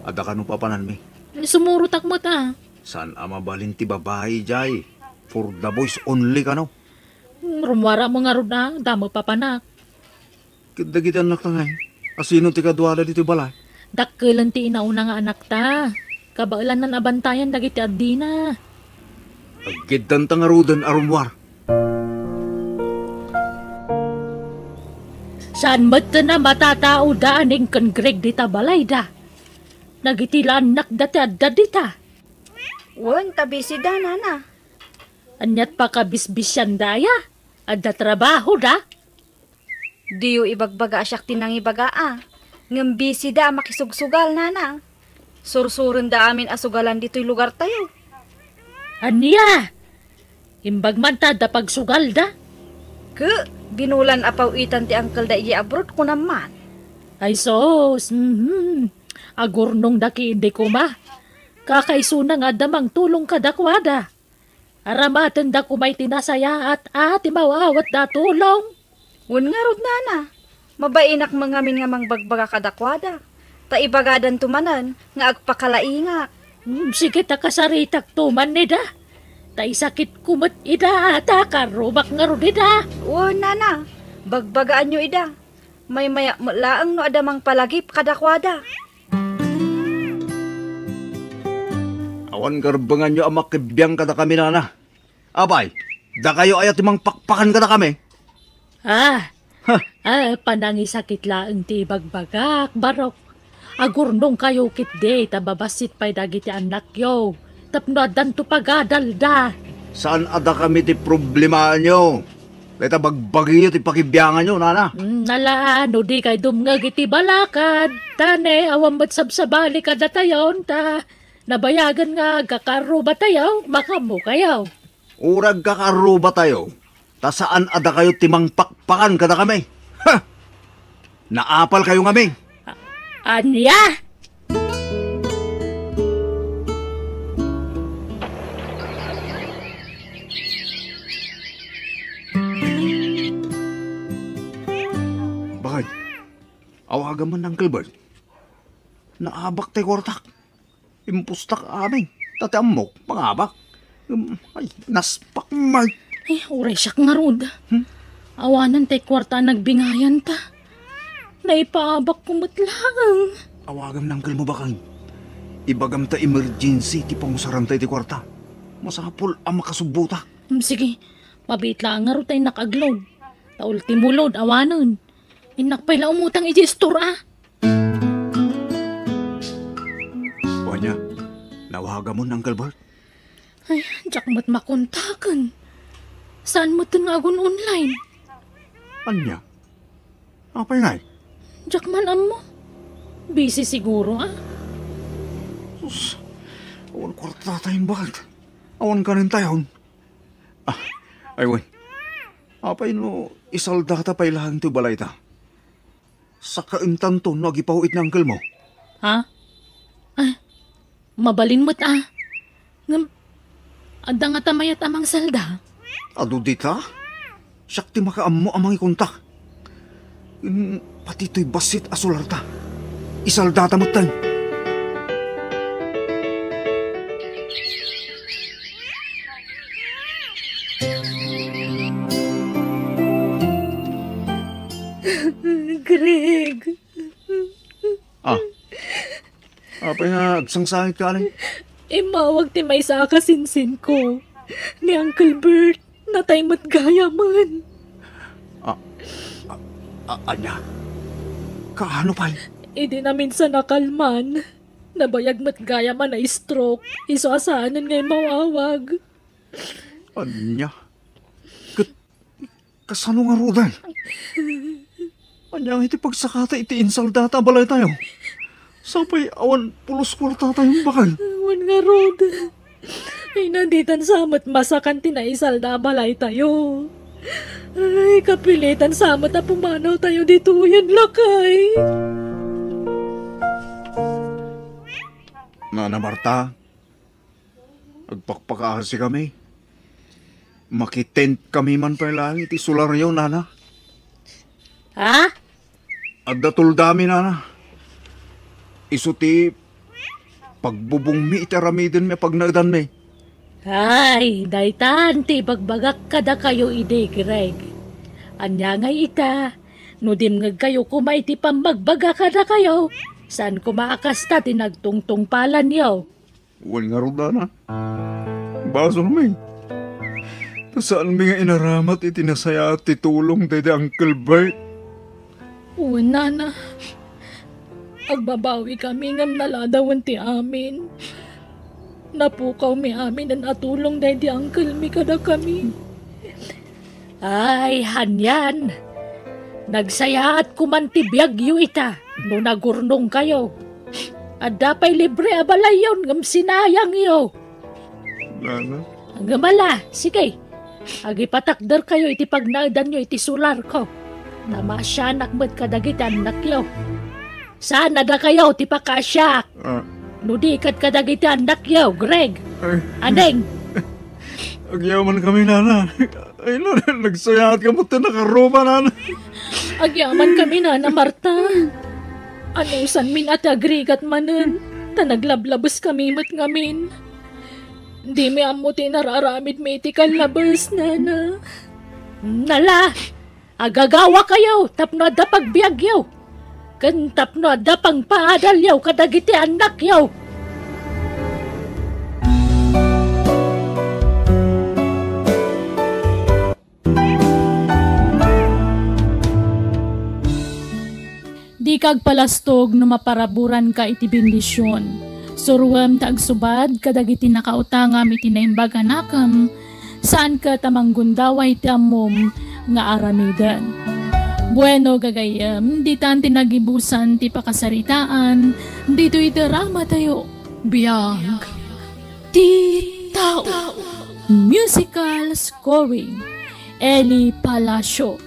Adda kano papananmi? Sumurotak met a. Saan a mabalin ti babai diay. For the boys only kano. Rummuara met ngarud a, adda met papanak. Ket dagiti annakta ngay, asino ti kaduada ditoy balay? Dakkelen ti inauna nga anakta. Kabaelannan a bantayan dagiti addina. Aggiddanta ngaruden a rummuar. Saan metten a matataoda, Aning ken Greg, dita balayda. Dagiti la annakda ti adda dita. Wen, ta busy da, nana. Ania't pakabisbisianda aya? Adda trabahoda? Diyo ibagbaga a siak ti nangibaga a. Ngem busy da a makisugsugal, nana. Sursurenda amin a sugalan ditoy lugartayo. Ania? Imbag man ta adda pagsugalda? Ke, binulan a paw-itan ti uncle da idiay abroad, kunam man. Ay sus, mhm. Agurnongda ketdi koma. Kakaisuna nga adda mangtulong kadakuada. Aramatenda koma iti nasayaat a ti maawatda a tulong. Wen ngarud, nana, mabainak met ngamin nga mangbagbaga kadakuada, ta ibagadanto manen nga agpakalaingak. Hmm, sige ta kasaritakto man ida. Ta isakitko met ida, ta karrubak ngarud ida. Wen, nana, bagbagaanyo ida. Maymayak met laeng no adda mangpalagip kadakuada. Awan karbenganyo a makibiang kadakami, nana. Apay, dakayo aya ti mangpakpakan kadakami? Ah, ha, ah, panangisakit laeng ti ibagbagak, barok. Agurnongkayo ketdi ta babassit pay dagiti annakyo tapno addanto pagadalda. Saan a dakami ti problemaanyo? Dayta bagbagiyo ti pakibianganyo, nana. Mm, ala, no di kay dumngeg iti balakad, ta ne, awan met sabsabali kadatayon, ta nabayagen nga agkakarrubatayo, makaammokayo. Uray agkakarrubatayo, ta saan a dakayo ti mangpakpakan kadakami. Ha! Naapalkayo ngamin. A-, ania? Bakit? Awagan man ni Uncle Bert. Naabak ti kuartak. Impustak amin. Ta ti ammok, mangabak. Um, ay, naspak, Mark. Ay, uray siak ngarud. Hmm? Awanen ti kuarta a nagbingayan ta. Naipaabakko met laeng. Awagam ni uncle mo, baken. Ibagam ta emergency ti pangusaranta iti kuarta. Masapul a makasubbotak. Hmm, sige. Mabiit laeng ngarud ta innak agload. Ta ultimo load, awanen. Innak pay la umutang iti store, a. O ania, nawagamon ni Uncle Bert? Ay, diak met makontaken. Saan met nga agun-online? Ania? Apay ngay? Diak man ammo. Busy siguro, a. Sus, awan kuarta tayon, baket. Awan kanen tayon. A, ay wen. Apay no isaldata pay laeng ti balayta? Sakaentanto no agipaw-it ni uncle mo. Ha? A, mabalin met, a. Ngem, adda ngata mayat a mangsalda? Adu dita? Siak ti makaammo a mangikontak. Ngem pati toy bassit a solarta, isaldata metten. Greg. A, apay nga agsangsangit ka, Aling? Immawag ti maysa a kasinsinko. Ni Uncle Bert, natay met gayamen. A, a, a, ania? Kaano pay? Idi naminsan a kalman, nabayag met gayamen a stroke. Isu a saanen nga immawawag. Ania? Ket kasano ngaruden? Ania nga iti pagsakata iti insaldata a balaytayo? Sapay awan pulos kuartatayo, baken. Awan ngarud. Ay, na ditan sa met masakan ti naisalda a balaytayo. Ay, kapilitan sa met a pumanawtayo ditoyen, lakay. Nana Marta, agpakpakaasi kami. Makitent kami man pay laeng iti solaryo, nana. Ha? Adda toldami, nana. Isu ti pagbubongmi iti aramidenmi a pagnaedanmi. Ay, daytan ti ibagbagak kadakayo idi, Greg. Ania ngay ita, no dimngegkayo koma iti pammagbaga kadakayo, saan koma a kasta ti nagtungtungpalanyo. Wen ngarud, nana. Basolmi. Ta saanmi nga inaramat iti nasayaat ti tulong daydi Uncle Bert. Wen, nana. Agbabawikami ngem naladawen ti amin. Napukawmi aminen a tulong daydi unclemi kadakami. Ay, anian. Nagsayaat koman ti biagyo ita no nagurnongkayo. Adda pay libre a balayyon ngem sinayangyo. Nana? Ngem ala, sige. Agipatakderkayo iti pagnaedanyo iti solarko. Ta maasianak met kadagiti annakyo. Saan a dakayo ti pakaasiak. Ah. No di ket kadagiti annakyo, Greg. Ay. Aneng? Agyamankami, nana. Ay, nana, nagsayaat ka met ta nakaruma, nana. Agyamankami, nana Marta. Anusanmin a ti agrigat manen, ta naglablabeskami met ngamin. Dimi ammo ti nararamidmi iti kallabes, nana. Nala! Agagawakayo tapno adda pagbiagyo, ken tapno adda pangpaadalyo kadagiti annakyo. Dika agpalastog no maparaburanka iti bendision. Suroem ta agsubad kadagiti nakautangam iti naimbag a nakem, saan ket a manggundaway ti ammom nga aramiden. Bueno, gagayyem, ditan ti nagibusan ti pakasaritaan ditoy dramatayo. Biag ti tao. Musical scoring, Eli Palacio.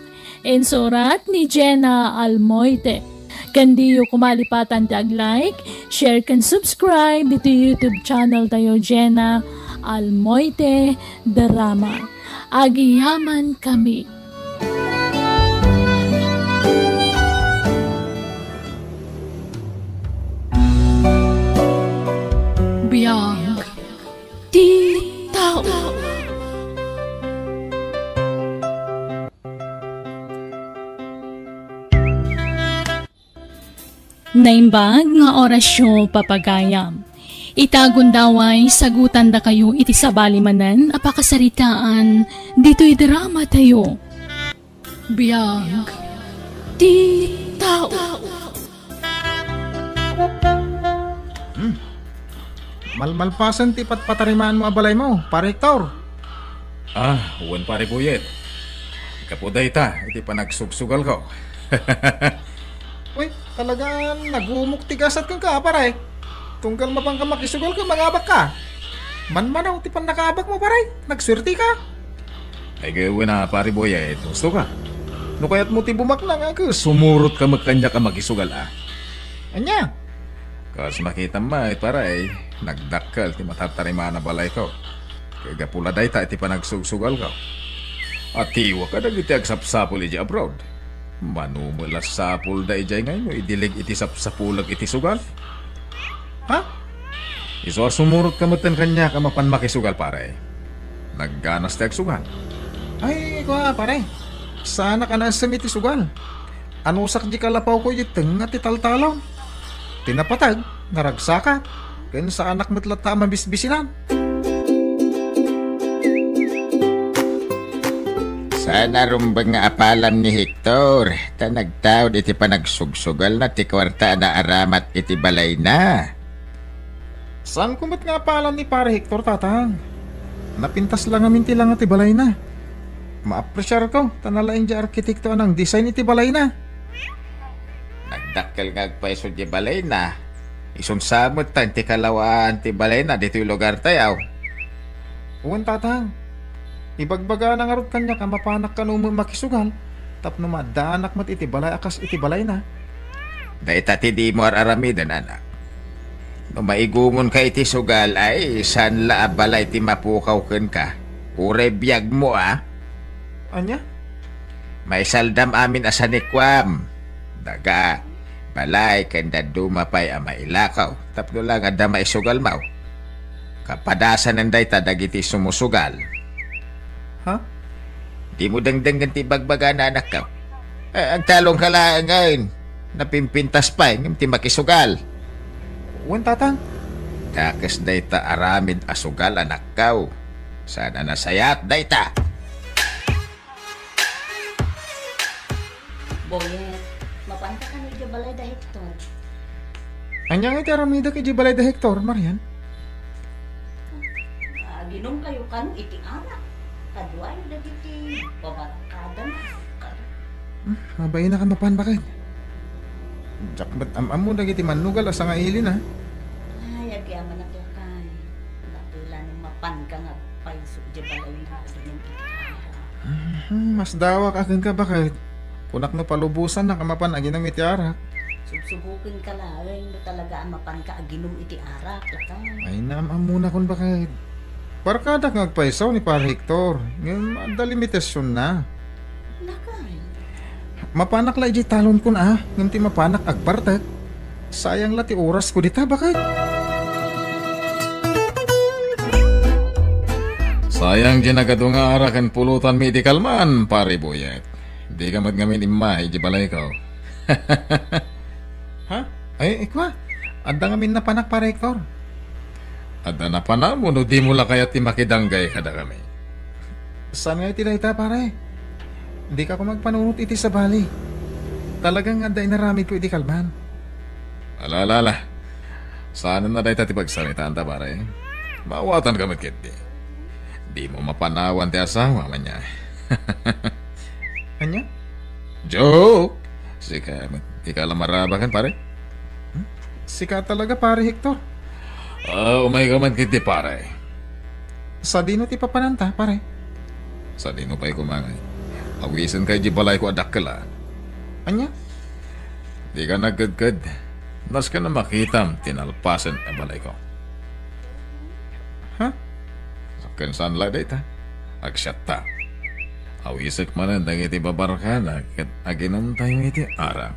Insurat ni Jenna Almoite. Ken diyo koma lipatan ti ag-like, share, ken subscribe iti YouTube channel tayo, Jenna Almoite Drama. Agyamankami. Biag ti tao. Naimbag nga orasyo, papagayam. Ita gundaway, sagutandakayo iti sabali manen a pakasaritaan ditoy dramatayo. Biag ti tao. Hmm. Malmalpasen ti patpatarimaanmo a balaymo, Pare Hector. Ah, wen, Pare Boyet. Gapu dayta iti panagsugsugalko. Uy, talaga nagumok ti gasat kenka, pare. Tunggal mapanka makisugal ket mangabakka. Manmanaw ti pannakaabakmo, pare. Nagsuertika. Ay, wen a, Pare Boyet, husto ka. No kayatmo ti bumaknang, a, ket sumurotka met kaniak a makisugal, a. Ania? Kas makitam met, pare, nagdakkel ti matartarimaan a balayko. Ket gapu la dayta iti panagsugsugalko. Atiwa kadagiti agsapsapul idiay abroad. Mano met la sapulda idiay nga no idileg iti sapsapulek iti sugal? Ha? Isu a sumurotka metten kaniak a mapan makisugal, pare. Nagganas ti agsugal. Ay, kua, pare. Saanak a naessem iti sugal. Anusak di kalapawko iti tengnga ti taltalon. Ti napateg, naragsakat. Ken saanak met latta a mabisbisilan. Saan a rumbeng nga apalam ni Hector, ta nagtaud iti panagsugsugalna ti kuarta a naaramat iti balayna. Saanko met nga apalan ni Pare Hector, Tatang. Napintas la ngamin ti langa ti balayna. Maapresiarko ta nalaing di arkitekto a nang-design iti balayna. Nagdakkel nga agpayso di balayna. Isun sa met ta ti kalawaan ti balayna ditoy lugartayo. Wen, Tatang. Ibagbagana ngarud kaniak a mapanak kano met makisugal tapno maaddaanak met iti balay a kas iti balayna. Dayta ti dimo ar-aramiden, anak. No maigumonka iti sugal, ay, saan la a balay ti mapukaw kenka. Uray biagmo, a. Ania? Maisaldam amin a sanikuam. Daga, balay, ken dadduma pay a mailakaw, tapno la nga adda maisugalmo. Kapadasanen dayta dagiti sumusugal. Ha? Dimo dengdenggen ti ibagbagana, anakko. Eh, agtalongka laengen. Napimpintas pay ngem ti makisugal. Wen, Tatang. Dakes dayta aramid a sugal, anakko. Saan a nasayaat dayta. Boyet, mapanka kano idiay balay da Hector? Ania nga iti aramidek idiay balay da Hector, Marian? Aginumkayo kano iti arak. Kaduayo dagiti babarkadam a sugal. Hmm, mabainakon mapan, baket. Diak met am-ammo dagiti mannugal a sangailin, a. Ay, agyamanak lakay. Dakkel no mapanka nga agpayso idiay balay nga aginum iti arak. Mhm, masdawak a kenka, baket. Kunak no palubosannak a mapan aginum iti arak. Subsubokenka laeng no talaga a mapanka aginum iti arak, lakay. Ay, naam-ammonakon, baket. Barkadak nga agpayso ni Pare Hector, ngem adda limitasionna. Lakay. Mapanak la idiay talonkon, a, ngem ti mapanak agbartek. Sayang la ti orasko dita, baket. Sayang diay nagadu nga arak ken pulotanmi iti kalman, Pare Boyet. Dika met ngamin immay idiay balayko. Ha? Ay, ikwa. Adda ngamin napanak, Pare Hector. Adda napanam no dimo la kayat ti makidanggay kadakami? Saan nga iti dayta, pare? Dika koma agpanunot iti sabali. Talaga nga adda inaramidko iti kalman. Ala, ala, ala. Saanen a dayta ti pagsaritanta, pare. Maawatanka met ketdi. Dimo mapanawan ti asawam ania. Ania? Joke! Sika met, ika la marabaken, pare? Hmm? Sika talaga, Pare Hector. Ah, umayka man ketdi, pare. Sadino ti papananta, pare? Sadino pay koma ngay? Awisenka idiay balayko a dakkel, a. Ania? Dika nagkedked. Nasken a makitam ti nalpasen a balayko. Ha? Ken saan la dayta? Agsiatta. Awisek manen dagiti babarkada ket aginumtayo iti arak.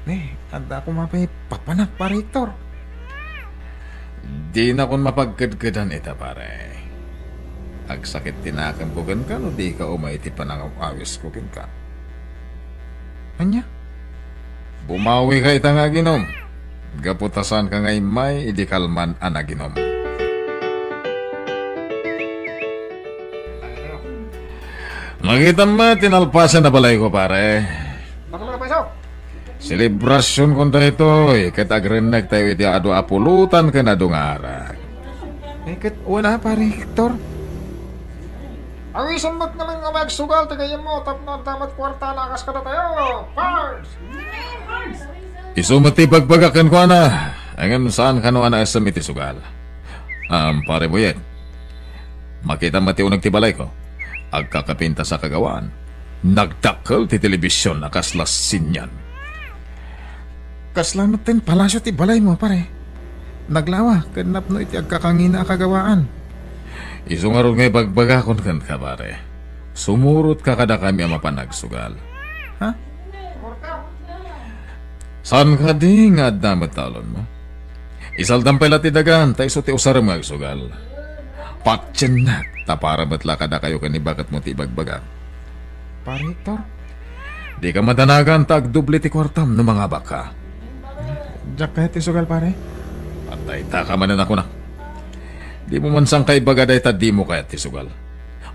Ni, adda koma pay papanak, Pare Hector. Dinakon mapagkedkedan ita, pare. Agsakit ti nakemko kenka no dika umay iti panangaw-awisko kenka. Ania? Bumawika ita nga aginom. Gapu ta saanka nga immay idi kalman a naginom. Makitam met ti nalpasen a balayko, pare. Bakit ka pa iso? Selebrasion kon daytoy, ket agrennektayo iti adu a pulutan ken adu nga arak. Eh, ket wala, pare Hector. Awisan met ngamin nga agsugal ti gayyemmo tapno adda met kuarta a lakas kadatayo. Pars! Isu met ti ibagbagak kenkuana, ngem saan kano a naisem iti sugal. Am, pare Boyet, makitam met ti uneg ti balayko. Agkakapintas a kagawaan. Nagdakkel ti telebision a kasla sinian. Kasla met ti palasio ti balaymo, pare. Naglawa, ken napno iti agkakangina a kagawaan. Isu ngarud nga ibagbagakon kenka, pare. Sumurotka kadakami a mapan agsugal. Ha? Saan kadi nga adda met talonmo? Isaldam pay la ti dagan, ta isu ti usarem nga agsugal. Patiennak, ta para met la kadakayo ken ni baketmo ti ibagbagak. Pare Hector? Dika madanagan ta agdoble ti kuartam no mangabakka. Diak kayat ti sugal, pare. Pataytaka manen a kunak. Dimo man sangka ibaga dayta dimo kayat ti sugal.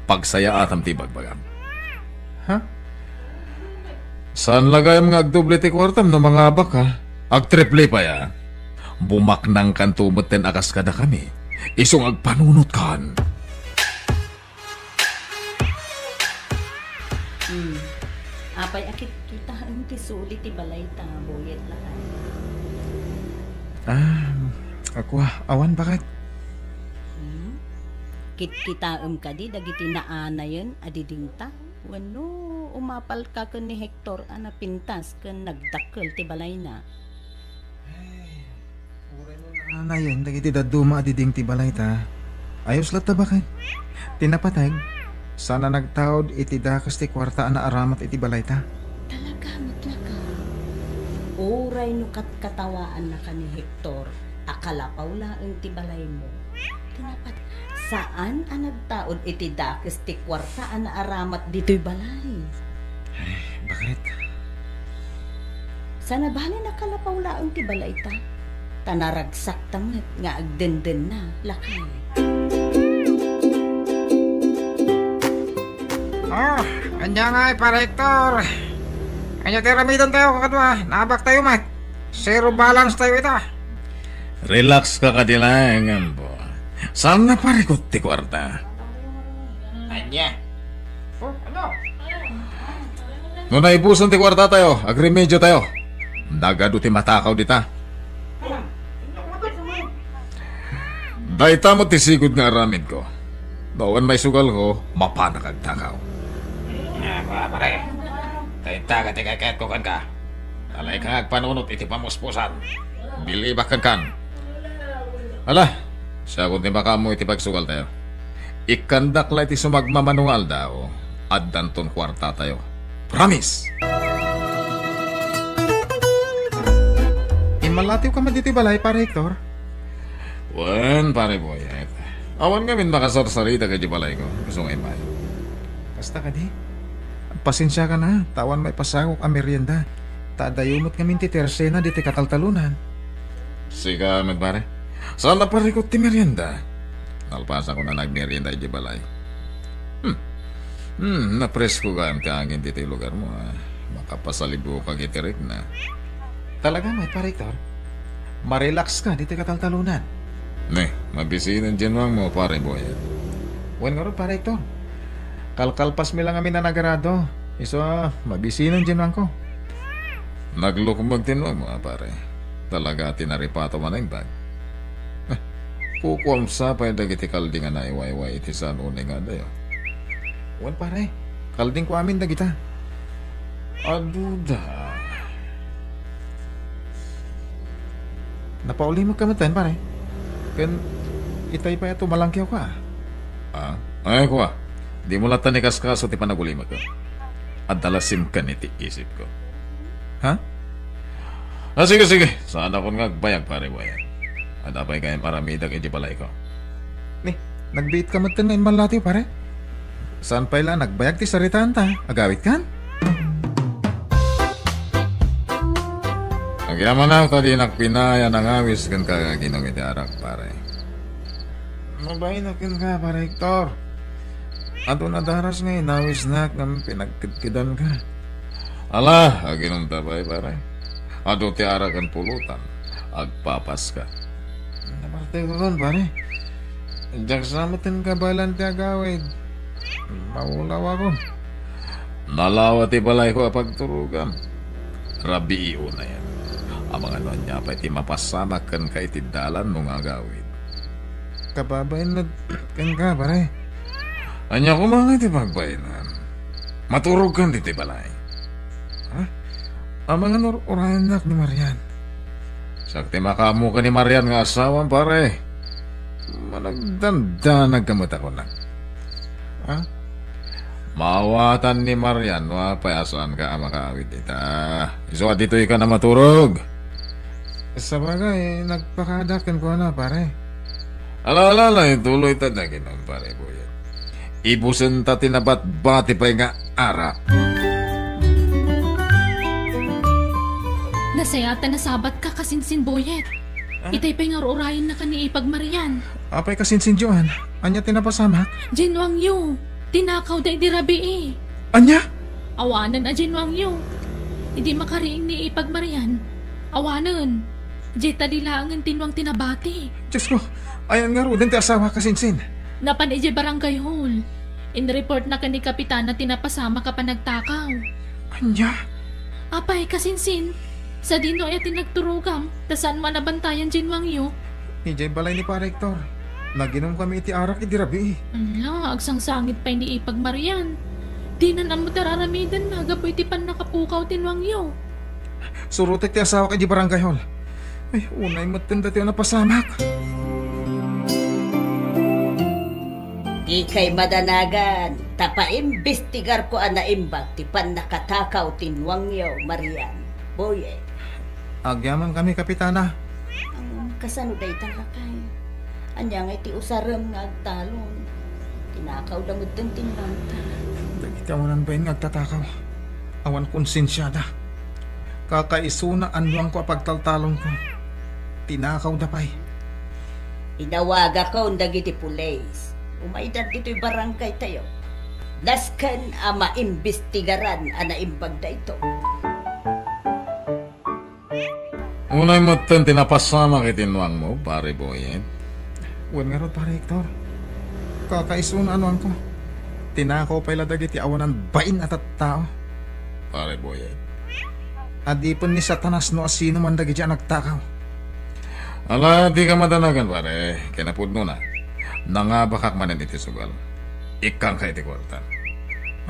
Pagsayaatam ti ibagbagam. Ha? Saan la gayam nga agdoble ti kuartam no mangabakka? Agtriple pay a. Bumaknangkanto metten a kas kadakami. Isu nga agpanunotkan. Hmm. Apay a kitkitaem ti suli ti balayta, Boyet, lakay? Ah, ako, awan, bakit? Hmm? Kitkitaem kadi dagiti naanayen a didingta? Wenno umapalka ken ni Hector a napintas ken nagdakkel ti balayna? Ay, uray no naanayen dagiti dadduma a diding ti balayta. Ayos latta, bakit? Ti napateg, saan a nagtaud iti dakes ti kuarta a naaramat iti balayta. Talaga met, laka. Uray no katkatawaannaka ni Hector a kalapaw laeng ti balaymo. Ti napat-, saan a nagtaud iti dakes ti kuarta a naaramat ditoy balay. Ay, bakit? Saan a bale nakalapaw laeng ti balayta, ta naragsakta met nga agdendenna, lakay. Ah, ania ngay, Pare Hector? Ania ti aramidantayo, kakadua? Naabaktayo met. Zero balance tayo ita. Relax ka kadi laeng, Ambo. Saan a parikut ti kuarta? Ania? Oh, ano? No naibusan ti kuarta tayo, agremedyo tayo. Nagadu ti matakaw dita. Dayta met ti sigud nga aramidko. No awan maisugalko, mapanak agtakaw. Ah, pare. Dayta ti kayatko kenka. Alay ka nga agpanunot iti pamuspusan. Bilibak kenkan. Ala, siakon ti makaammo iti pagsugal tayo. Ikkandak la iti sumagmamano nga aldaw, addanton kuarta tayo. Promise! Immallatiw ka met ditoy balay, Pare Hector? Wen, Pare Boyet. Awan ngamin makasarsarita kadagiti balayko. Isu nga immay. Kasta kadi? Pasensiakan a, ta awan maipasakok a merienda. Ta adayo met ngamin ti tersena ditoy kataltalonan. Sika met, pare. Saan a parikut ti merienda? Nalpasanko a nagmerienda idiay balay. Hmm. Hmm, napresko gayam ti angin ditoy lugarmo, ah. Makapasalibukak iti rikna. Talaga met, Pare Hector? Marelax ka ditoy kataltalonan. Ne, mabisinen ti nuangmo, Pare Boyet. Wen ngarud, Pare Hector. Kalkalpasmi la ngamin a nagarado. Isu a, mabisinen ti nuangko. Naglukmeg ti nuangmo, a pare. Talaga ti naripato a naimbag. Eh, kukuam sa pay dagiti kalding a naiwayway iti saan unay nga adayo. Wen, pare. Kaldingko amin dagita. Aduda. Napaulimekka metten, pare. Ken itay pay a tumalangkewka. Ah? Ay, kua. Dimo latta ikaskaso ti panagulimek. Adda la simken iti isipko. Ha? Ah, sige, sige. Saanakon nga agbayag, Pare Boyet. Adda pay gayam aramidek iti balayko. Ni, nagbiitka metten nga immallatiw, pare? Saan pay la nagbayag ti saritaanta? Agawidkan? Yamanak ta dinak pinay a nangawis kenka nga aginom iti arak, pare. Mabain a kenka, Pare Hector. Adu a daras nga inawisnak ngem pinagkedkedanka. Ala, aginomta pay, pare. Adu ti arak ken pulutan. Agpapaska. Napartikuron, pare. Diak sa met kabaelan ti agawid. Maulawakon. Nalawa ti balayko a pagturogam. Rabii unayen. Amangan no ania pay ti mapasamak kenka iti dalan no nga agawid. Kababain met kenka, pare. Ania koma nga iti pagbainan? Maturogkan ditoy balay. Ha? Amangan no ur-urayennak ni Marian. Siak ti makaammo ken ni Marian nga asawam, pare. Managdandanag ka met a kunak. Ha? Maawatan ni Marian no apay a saanka a makaawid ita. Isu a ditoyka a maturog. Sabagay, nagpakada kenkuana, pare. Ala, ala, ala, ituloyta dagiti, pare Boyet. Ibusenta ti nabatbati pay nga arak. Nasayaat ta nasabatka, kasinsin Boyet. Ah? Itay pay nga ur-urayennaka ni Ipag Marian. Apay kasinsin Joan? Ania ti napasamak? Diay nuangyo. Tinakawda idi rabii. Ania? Awanen a diay nuangyo. Idi makariing ni Ipag Marian, awanen. Diay tadi laengen ti nuang ti nabati. Diosko, ayan ngaruden ti asawa, kasinsin? Napan idiay barangay hall. Inreportna ken ni Kapitana ti napasamak a panagtakaw. Ania? Apay, kasinsin? Sadino aya ti nagturogam, ta saanmo a nabantayan diay nuangyo? Idiay balay ni Pare Hector. Naginomkami iti arak idi rabii. Ala, agsangsangit pay ni Ipag Marian. Dinan ammo ti ar-aramidenna gapu iti pannakapukaw ti nuangyo. Surotek ti asawak idiay barangay hall. Ay, unay metten daytoy a napasamak. Dikay madanagan, ta paimbestigarko a naimbag ti pannakatakaw ti nuangyo, Marian. Boyet. Agyamankami, Kapitana. Ngem kasano dayta, lakay? Ania ngay ti usarem nga agtalon? Tinakawda metten ti nuangta. Dagiti awanan bain nga agtatakaw, awan konsensiada. Kakaisuna a nuangko a pagtaltalonko. Tinakawda pay. Inawagakon dagiti pulis. Umayda ditoy barangaytayo. Nasken a maimbestigaran a naimbag daytoy. Unay metten ti napasamak iti nuangmo, Pare Boyet. Wen ngarud, Pare Hector. Kakaisuna a nuangko. Tinakaw pay la dagiti awanan bain a tattao. Pare Boyet. Adipen ni Satanas no asino man dagiti a nagtakaw. Ala, dika madanagan, pare. Kinapudnona, nangabakak manen iti sugal. Ikkangka iti kuarta.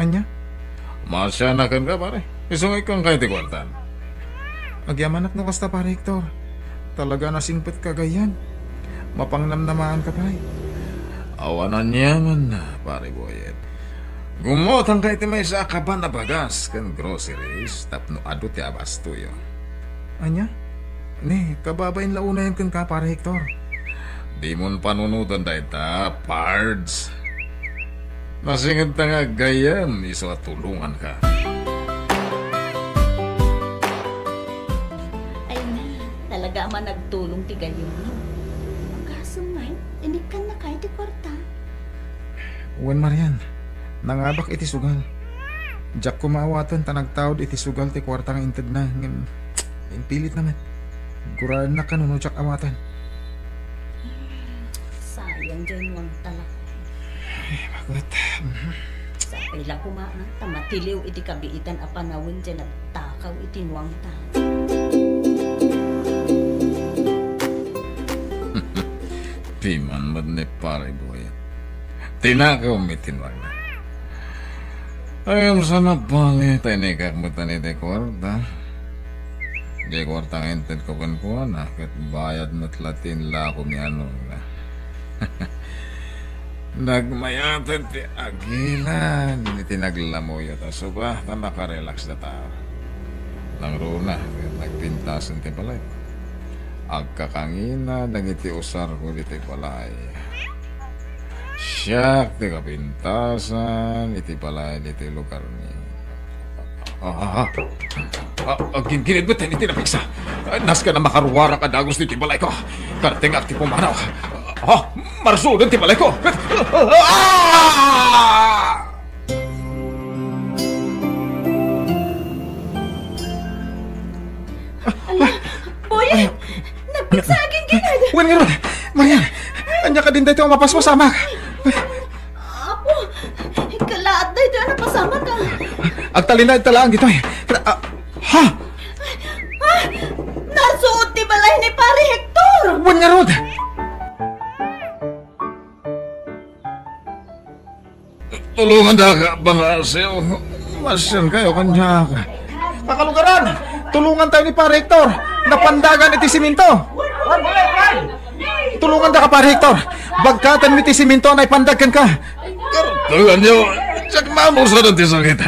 Ania? Masianakenka, pare. Isu nga ikkangka iti kuarta. Agyamanak no kasta, Pare Hector. Talaga a nasingpetka gayam. Mapangnamnamaanka pay. Awan aniamanna, Pare Boyet. Gummotanka iti maysa a kaban a bagas ken groceries tapno adu ti abastoyo. Ania? Ne, kababain la unayen kenka, Pare Hector. Dimon panunoten dayta, Pards. Nasingedta nga aggayam, isu a tulonganka. Ay na, talaga a managtulong ti gayyemyo. Kaso ngay, inikkannakay ti kuarta? Wen, Marian, nangabak iti sugal. Diak koma awaten ta nagtaud iti sugal ti kuarta nga intedna, ngem impilitna met. Guraennak kano no diak awaten. Sayang diay nuangta, lakay. Ay, magut. Mhm. Sapay la koma ta matiliw iti kabiitan a panawen diay nagtakaw iti nuangta. Piman met ni Pare Boy. Tinakawmi ti nuangna. Ay, saan a bale, ta inikak met iti kuarta. Diay kuarta nga intedko kenkuana, ket bayad met latin la ko ni anong na. Nagmayaten ti agilan iti naglamuyo ta suba ta nakarelax data. Nangruna, ket nagpintasen ti balay. Agkakangina dagiti usarko ditoy balay. Siak ti kapintasan iti balay ditoy lugarmi. Ah, ah, ah. Ah, ah, gin-, ginidbeten iti napigsa. Nasken a makaruarak a dagus ditoy balayko. Kartengak ti pumanaw. Oh, marsudan ti balayko. Ah! Boyet, nagpigsa a ginggined. Wen ngarud, Marian, ania kadin daytoy a mapaspasamak? Apo, kalaat daytoy a napasamak, ah. Agtalinaed ta laeng ditoy. Ah, ha? Ah, narsuod ti balay ni Pare Hector. Wen ngarud. Tulongandaka, pangasiw. Masiankayo kaniak. Kakalugaran, tulongantayo ni Pare Hector. Napandagan iti siminto. Tulongandaka, Pare Hector. Bagkatenmi ti siminto a naipandag kenka. Kartenganyo, diak mamusadan ti sakit.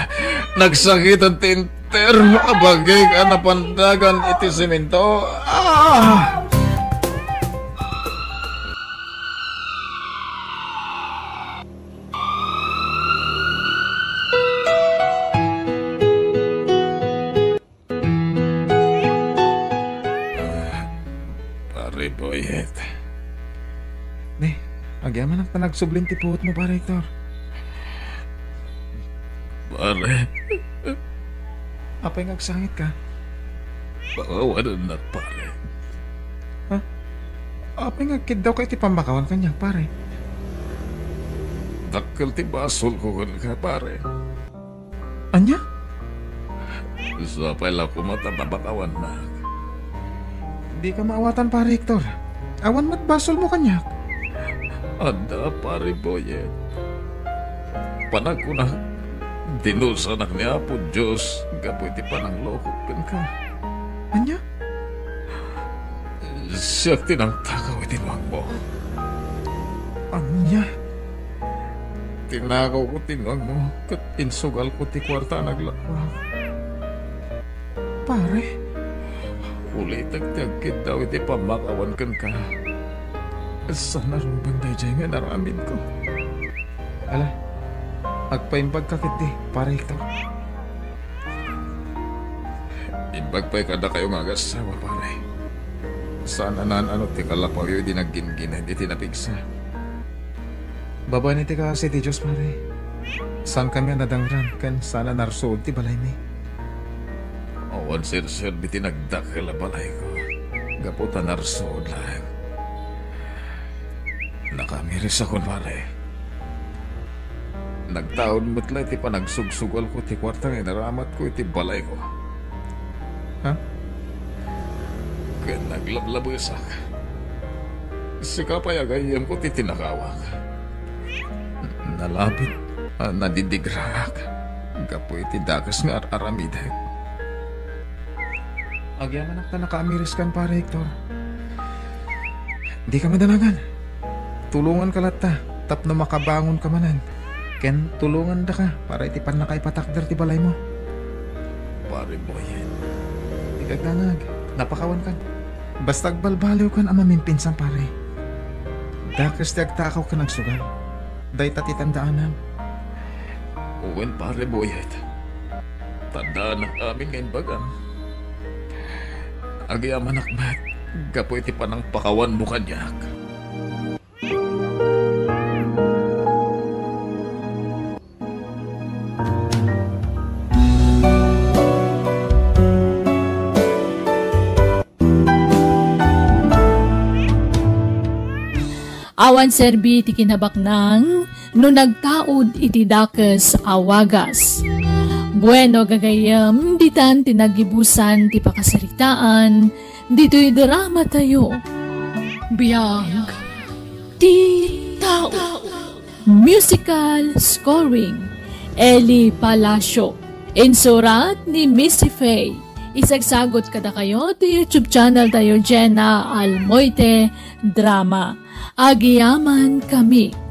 Nagsakiten ti enter a bagik a napandagan iti siminto. Ah! Pare Boyet. Ne, agyamanak ta nagsublin ti puotmo, Pare Hector. Pare. Apay nga agsangitka? Pakawanennak, pare. Ha? Apay nga agkiddawka iti pammakawan kaniak, pare? Dakkel ti basolko kenka, pare. Ania? Sapay la koma ta papakawannak. Dika maawatan, Pare Hector. Awan met basolmo kaniak. Adda, Pare Boyet. Panagkunak, dinusanak ni Apo Dios gapu iti pananglokok kenka. Ania? Siak ti nangtakaw iti nuangmo. Ania? Tinakawko ti nuangmo ket insugalko ti kuarta a naglakwak. Pare, ulitek ti agkiddaw iti pammakawan kenka. Saan a rumbeng daydiay nga inaramidko. Ala, agpaimbagka ketdi, Pare Hector. Imbag pay kadakayo nga agassawa, pare. Saan a naan-ano ti kalapawyo idi nagginggined iti napigsa. Babaen iti kaasi ti Dios, pare. Saankami a nadangran ken saan a narsuod ti balaymi. Awan serserbi ti nagdakkel a balayko gapu ta narsuod laeng. Nakaamirisakon, pare. Nagtaud met la iti panagsugsugalko ti kuarta nga inaramatko iti balayko. Ha? Ken naglablabesak. Sika pay a gayyemko ti tinakawak. Nalabit a nadidigraak gapu iti dakes nga ar-aramidek. Agyamanak ta nakaamiriskan, Pare Hector. Dika madanagan. Tulonganka latta tapno makabangonka manen. Ken tulongandaka para iti pannakaipatakder ti balaymo. Pare Boyet. Dika agdanag. Napakawankan. Basta agbalbaliwkan a mamimpinsan, pare. Dakes ti agtakaw ken agsugal. Dayta ti tandaanam. Wen, Pare Boyet. Tandaanak amin nga imbagam. Agyamanak met gapu iti panangpakawanmo kaniak. Awan serbi ti kinabaknang no nagtaud iti dakes a wagas. Bueno, gagayyem, ditan ti naggibusan ti pakasaritaan ditoy dramatayo. Biag ti tao. Musical scoring, Eli Palacio. Insurat ni Missy Faye. Isagsagot kadakayo ti YouTube channel tayo, Jenna Almoite Drama. Agyamankami.